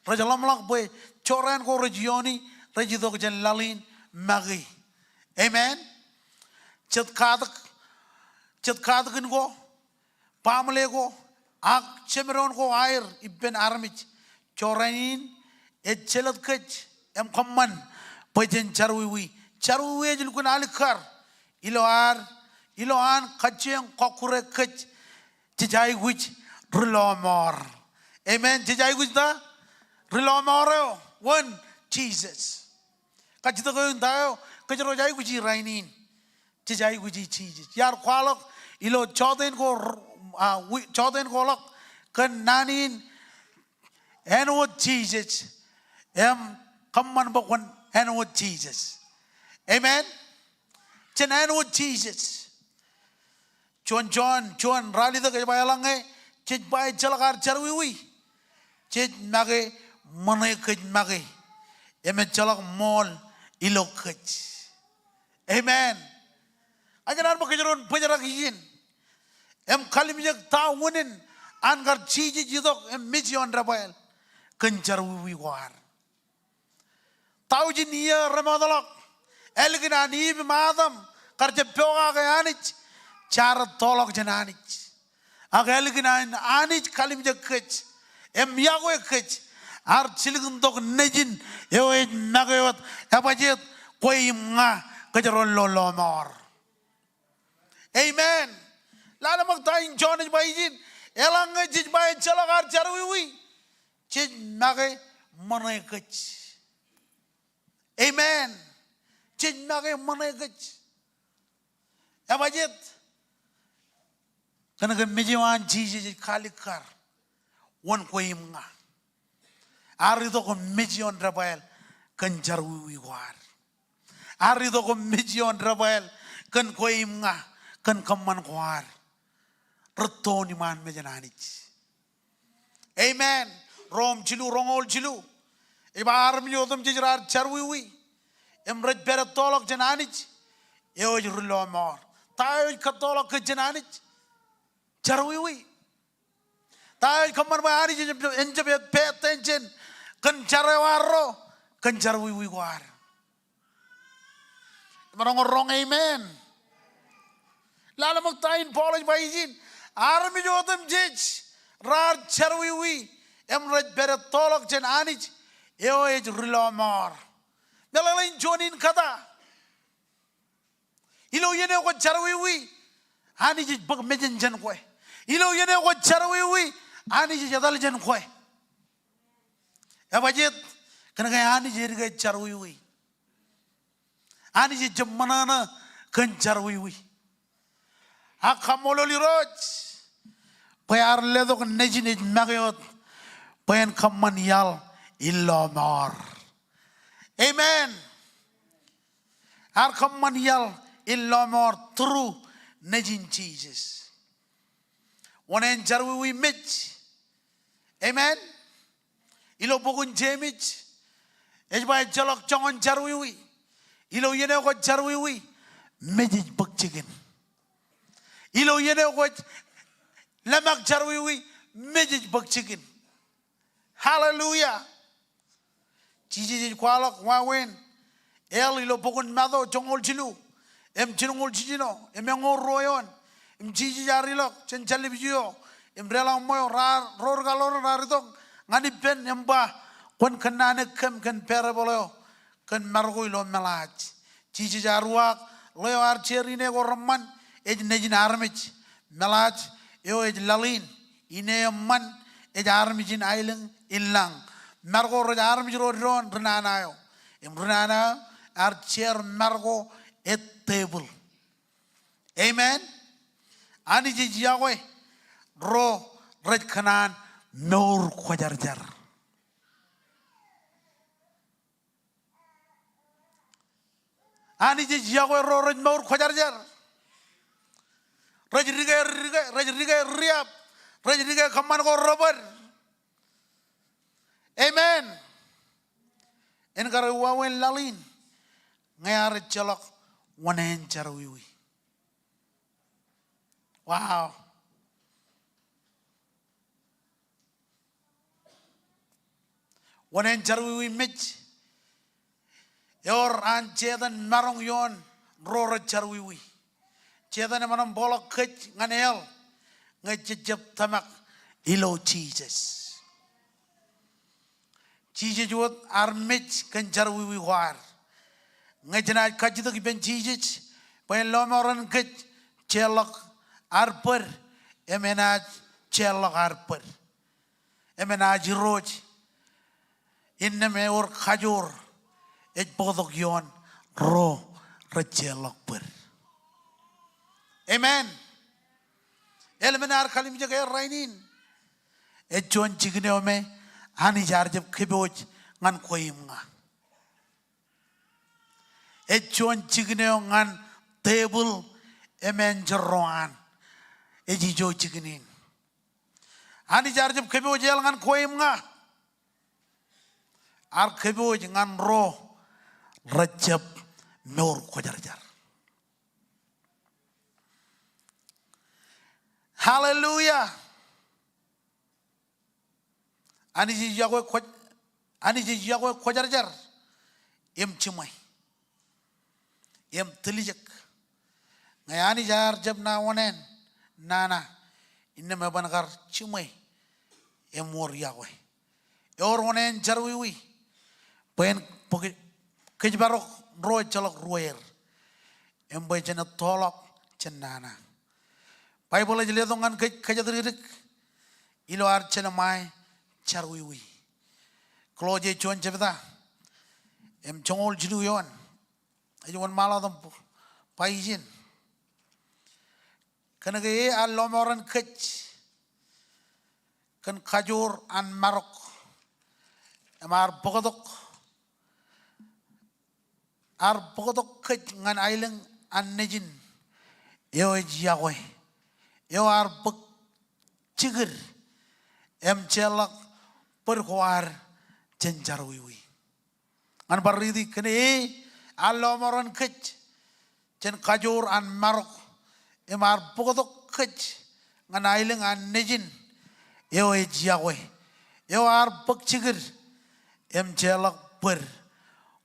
Rej ḷōmṇak bwe jorrāān ko rej iooni rej itok jān laḷ in make. Amen. Jet katak, jet katakin ko, baaṃle ko, ak jemedoon ko aer ippān armej. Jorrāān in ej jelōt kōj im kōṃṃan bwe jen jerọwiwi. Jerọwiwi ej lukkuun alikkar ilo ad, ilo an kajjioñ kọkkure kōj. Jej aikuj ri-lọmọọr. Amen. Jej aikuj ta? Ri-lọmọọr eo wōn? Jisōs. Kajjitōk eo in ta eo kōjro ej aikuji rainin? Jej aikuji Jisōs. Iar kwaḷọk ilo joteen ko, a, wi-, joteen ko ḷọk kōn naan in āinwōt Jisōs im kōṃṃan bwe kwōn āinwōt Jisōs. Amen. Jen āinwōt Jisōs. Juon Jon, Jon ralitōk ej ba eḷaññe jej ba ejjeḷọk ad jerọwiwi, jej make ṃōṇe kōj make im ejjeḷọk ṃool ilo kōj. Amen. Ak ikōṇaan bwe kōjro en bōjrak ijin im kalimjek ta unin an kar Jisōs itok im mej ioon debwāāl kōn jerọwiwi ko ad. Taujin iiō remootḷọk, ālikin an Iv im Adam kar jab pokake Anij, jaar ettoḷọk jān Anij. Ak ālikin an Anij kalimjek kōj im iọkwe kōj, ear jilkintok Nejin eo ej make wōt ebajjeet kwe im ña kōjro en lo lọmọọr. Amen. Lale ṃōk ta in Jon ej ba ijin, eḷaññe jej ba ejjeḷọk ad jerọwiwi, jej make ṃōṇe kōj. Amen. Jej make ṃōṇe kōj. Ebajjeet? Kōnke mej eo an Jisōs ej kaalikkar wōn kwe im ña. Ear itok im mej ioon debwāāl kōn jerọwiwi ko ad. Ear itok im mej ioon debwāāl kōn kwe im ña, kōn kōṃṃan ko ad. Rūttoon iṃaan mejān Anij. Amen. Rom jilu roñoul jilu ej ba armej otemjej raar jerọwiwi im rej pād ettoḷọk jān Anij eo ej ri-lọmọọr. Ta eo ej kōttoḷọk kōj jān Anij? Jerọwiwi. Ta eo ej kōṃṃan bwe Anij en jab, en jab pay attention kōn jar eo arro, kōn jerọwiwi ko ad? Emaroñ roñ amen. Lale ṃōk ta in Paul ej ba ijin. Armej otemjej raar jerọwiwi im rej pād ettoḷọk jān Anij eo ej ri lọmọọr. Meḷeḷein juon in kōta. Ilo iien eo kwōj jerọwiwi, Anij ej bōk mejān jān kwe. Ilo iien eo kwōj jerọwiwi, Anij ej etal jān kwe. Ebajeet? Kōnke Anij ej ke jerọwiwi. Anij ej jab ṃōṇōṇō kōn jerọwiwi. Ak kaṃṃoolol Irooj bwe ear letok Nejin ej make wōt bwe en kōṃṃan iaḷ in lọmọọr. Amen. Ear kōṃṃan iaḷ in lọmọọr through Nejin Jisōs. Wōṇāān jerọwiwi mej. Amen. Ilo bok in Jemes ej ba ejjeḷọk joñan jerọwiwi. Ilo iien eo kwōj jerọwiwi, mej ej bōk jikin. Ilo iien eo kwōj lōṃak jerọwiwi, mej ej bōk jikin. Hallelujah. Jisōs ej kwaḷọk wāween hell ilo bok in Matu joñoul jilu im jilñoul jiljino im eñoul ruo eoon. Im Jisōs ear ilọk jān jāllib iju eo im deḷọñ ṃweo, raar, ro ri kaḷoran raar itok ñan ippān im ba, kwōn kōnnaan kōm kōn parable eo kōn maroko ilo meḷaaj. Jisōs ear uwaak, ḷeo ear jeer ine ko reṃṃan ej nejin armej. Meḷaaj eo ej laḷ in, ine eṃṃan ej armej in aelōñ in lañ. Maroko rej armej ro doon ri nana eo. Im ri nana eo ear jeer maroko ej tepil. Amen. Anij ej yokwe ro rej kōṇaan mour kwōjarjar. Anij ej yokwe ro rej mour kwōjarjar. Rej dike, dike, rej dike riab, rej dike kōṃṃan ko rebōd. Amen. En kar wāween laḷ in ñe ear ejjeḷọk wōṇāān jerọwiwi. Wow. Wōṇāān jerọwiwi mej. Ewōr an Setan maroñ ioon ro rej jerọwiwi. Setan eṃṃan im bōkḷọk kōj ñan hell ñe jej jab tōmak ilo Jisōs. Jisōs wōt ear mej kōn jerọwiwi ko ad. Ñe jenaaj kajjitōk ippān Jisōs bwe en lọmọọren kōj jeorḷọk ad bōd, im enaaj jeorḷọk ad bōd. Im enaaj irooj. Innām ewōr kajoor ej bōktok ioon ro rej jeorḷọk bōd. Amen. Eḷmen ear kallimjek er rainin ej juon jikin eo me Anij ear jab kōpooj ñan kwe im ña. Ej juon jikin eo ñan tepil im enjeḷ ro an. Ej ijo jikin in. Anij ear jab kōpooj hell ñan kwe im ña. Ear kōpooj ñan ro rej jab mour kwōjarjar. Hallelujah. Anij ej yokwe kwōj-, Anij ej yokwe kwōjarjar im jiṃwe im tiljek. Ñe Anij ear jab ṇa wōṇāān nana, innām eban kar jiṃwe im wōr yokwe. Ewōr wōṇāān jerọwiwi bwe en bōk kōjparok ro ejjeḷọk ruwaer im bwe jen ettoḷọk jān nana. Baibōḷ ej letok ñan kōj kōjatdikdik ilo ad jelṃae jerọwiwi. Kolosse juon jebta im joñoul jilu eoon ej wōnṃaanḷọk im ba ijin. Kōnke e ear lọmọọren kōj kōn kajoor an marok im ear bōktok, ear bōktok kōj ñan aelōñ an Nejin eo ej yokwe, eo ear bōk jikid im jeorḷọk bōd ko ad jān jerọwiwi. Ñan bar riiti, kōn e ear lọmọọren kōj jān kajoor an marok im ear bōktok kōj ñan aelōñ an Nejin eo ej yokwe, eo ear bōk jikin im jeorḷọk bōd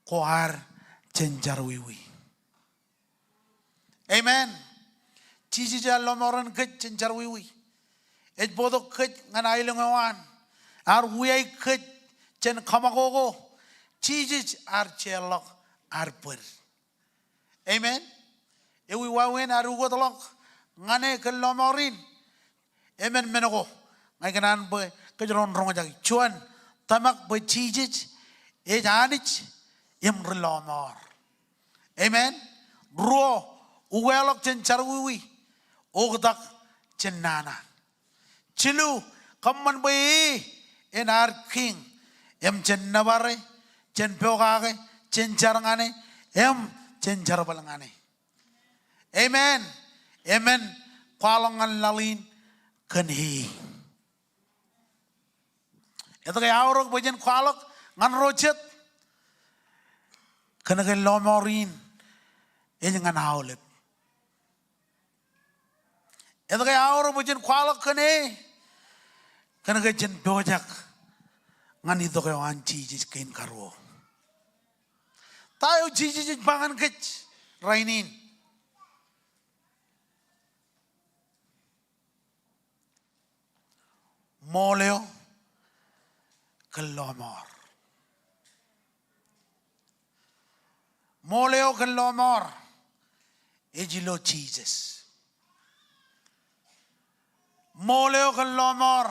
ko ad jen jerọwiwi. Amen. Jisōs ear lọmọọren kōj jān jerọwiwi. Ej bōktok kōj ñan aelōñ eo an. Ear wiaik kōj jān kōṃakoko. Jisōs ear jeorḷọk ad bōd. Amen. Ewi wāween ad ukōtḷọk ñan e kōn lọmọọr in? Emān men ko ña ikōṇaan bwe kōjro en roñjake. Juon, tōmak bwe Jisōs ej Anij im ri-lọmọọr. Amen. Ruo, ukeḷọk jān jerọwiwi, oktak jān nana. Jilu, kōṃṃan bwe e en ad Kiiñ im jen nōbare, jen pokake, jen jar ñan e, im jen jerbal ñan e. Amen. Emān kwaḷọk ñan laḷ in kōn e. Etke aorōk bwe jen kwaḷọk ñan ro jet? Kōnke lọmọọr in ej ñan aolep. Etke aorōk bwe jen kwaḷọk kōn e? Kōnke jen pojak ñan itok eo an Jisōs kein karuo. Ta eo Jisōs ej ba ñan kōj rainin? Ṃool eo kōn lọmọọr. Ṃool eo kōn lọmọọr ej ilo Jisōs. Ṃool eo kōn lọmọọr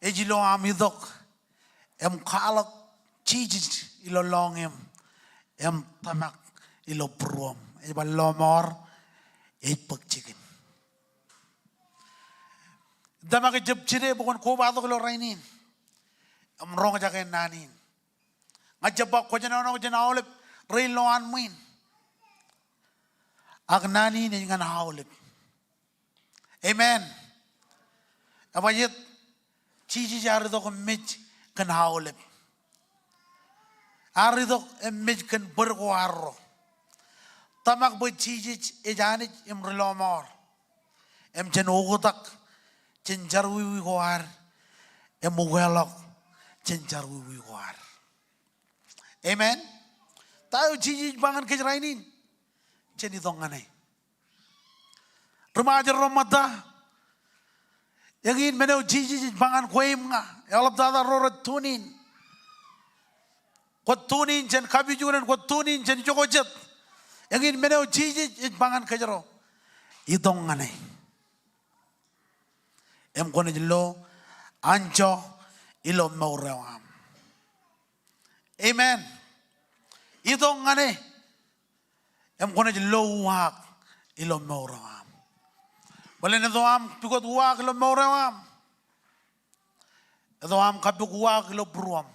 ej ilo aṃ itok im kwaḷọk Jisōs ilo lọñiṃ im tōmak ilo būruōṃ. Ej ba lọmọọr ej bōk jikin. Tōmak ejjab jide bwe kwōn kobatok ilo rainin im roñjake naan in. Ña ijjab ba kwōj āinwōt jān aolep rein lowaan ṃwiin. Ak naan in ej ñan aolep. Amen. Ebajjeet? Jisōs ear itok im mej kōn aolep. Ear itok im mej kōn bōd ko arro. Tōmak bwe Jisōs ej Anij im ri-lọmọọr. Im jen oktak jān jerọwiwi ko ad im ukeḷọk jān jerọwiwi ko ad. Amen. Ta eo Jisōs ej ba ñan kōj rainin? Jen itok ñan e. Ri-Ṃajeḷ ro ṃōtta, eñin men eo Jisōs ej ba ñan kwe im ña, eḷaptata ro rej tune in. Kwōj tune in jān kapijuknen, kwōj tune in jān ijoko jet. Eñin men eo Jisōs ej ba ñan kōjro. Itok ñan e. Im kwōnaaj lo anjọ ilo mour eo aṃ. Amen. Itok ñan e. Im kwōnaaj lo uwaak ilo mour eo aṃ. Bōlen eto aṃ pukot uwaak ilo mour eo aṃ. Eto aṃ kappok uwaak ilo būruōṃ.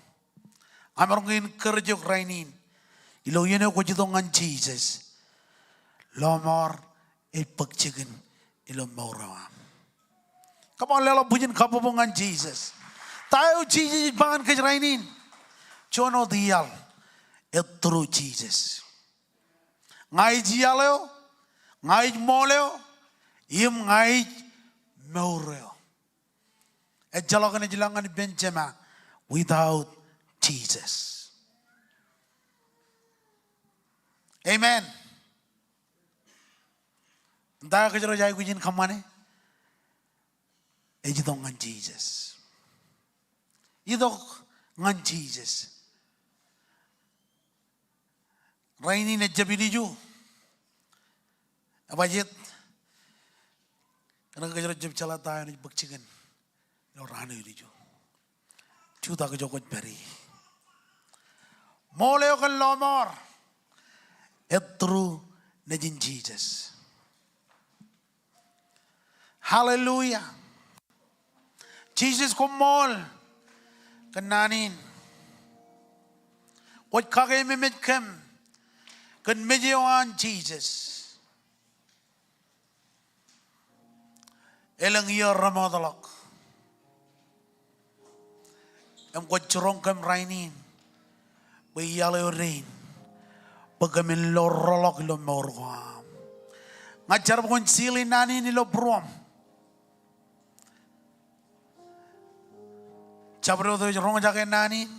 Ña maroñ in encourage eok rainin. Ilo iien eo kwōj itok ñan Jisōs, lọmọọr ej bōk jikin ilo mour eo aṃ. Come on, leḷọk bwijin kabbokbok ñan Jisōs. Ta eo Jisōs ej ba ñan kōj rainin? Juon wōt iaḷ, ej through Jisōs. Ña ij iaḷ eo, ña ij ṃool eo, im ña ij mour eo. Ejjeḷọk enaaj lōñ ñan ippān Jema without Jesus. Amen. Eñtaan kōjro ej aikuj in kōṃṃane? Ej itok ñan Jisōs. Itok ñan Jisōs. Rainin ejjab ilju. Ebajjeet? Kōnke kōjro jab jeḷā ta eo enaaj bōk jikin ilo raan eo ilju. Jutak ijo kwōj pād ie. Ṃool eo kōn lọmọọr ej through Nejin Jisōs. Hallelujah. Jisōs koṃṃool kōn naan in. Kwōj kakememej kōm kōn mej eo an Jisōs. Elōñ iiō remootḷọk. Im kwōj jiroñ kōm rainin bwe iaḷ eo dein bwe kōmin lo roḷọk ilo mour ko aṃ. Ña ij jerbal kwōn seal e naan in ilo būruōṃ. Jabdewōt eo ej roñjake naan in,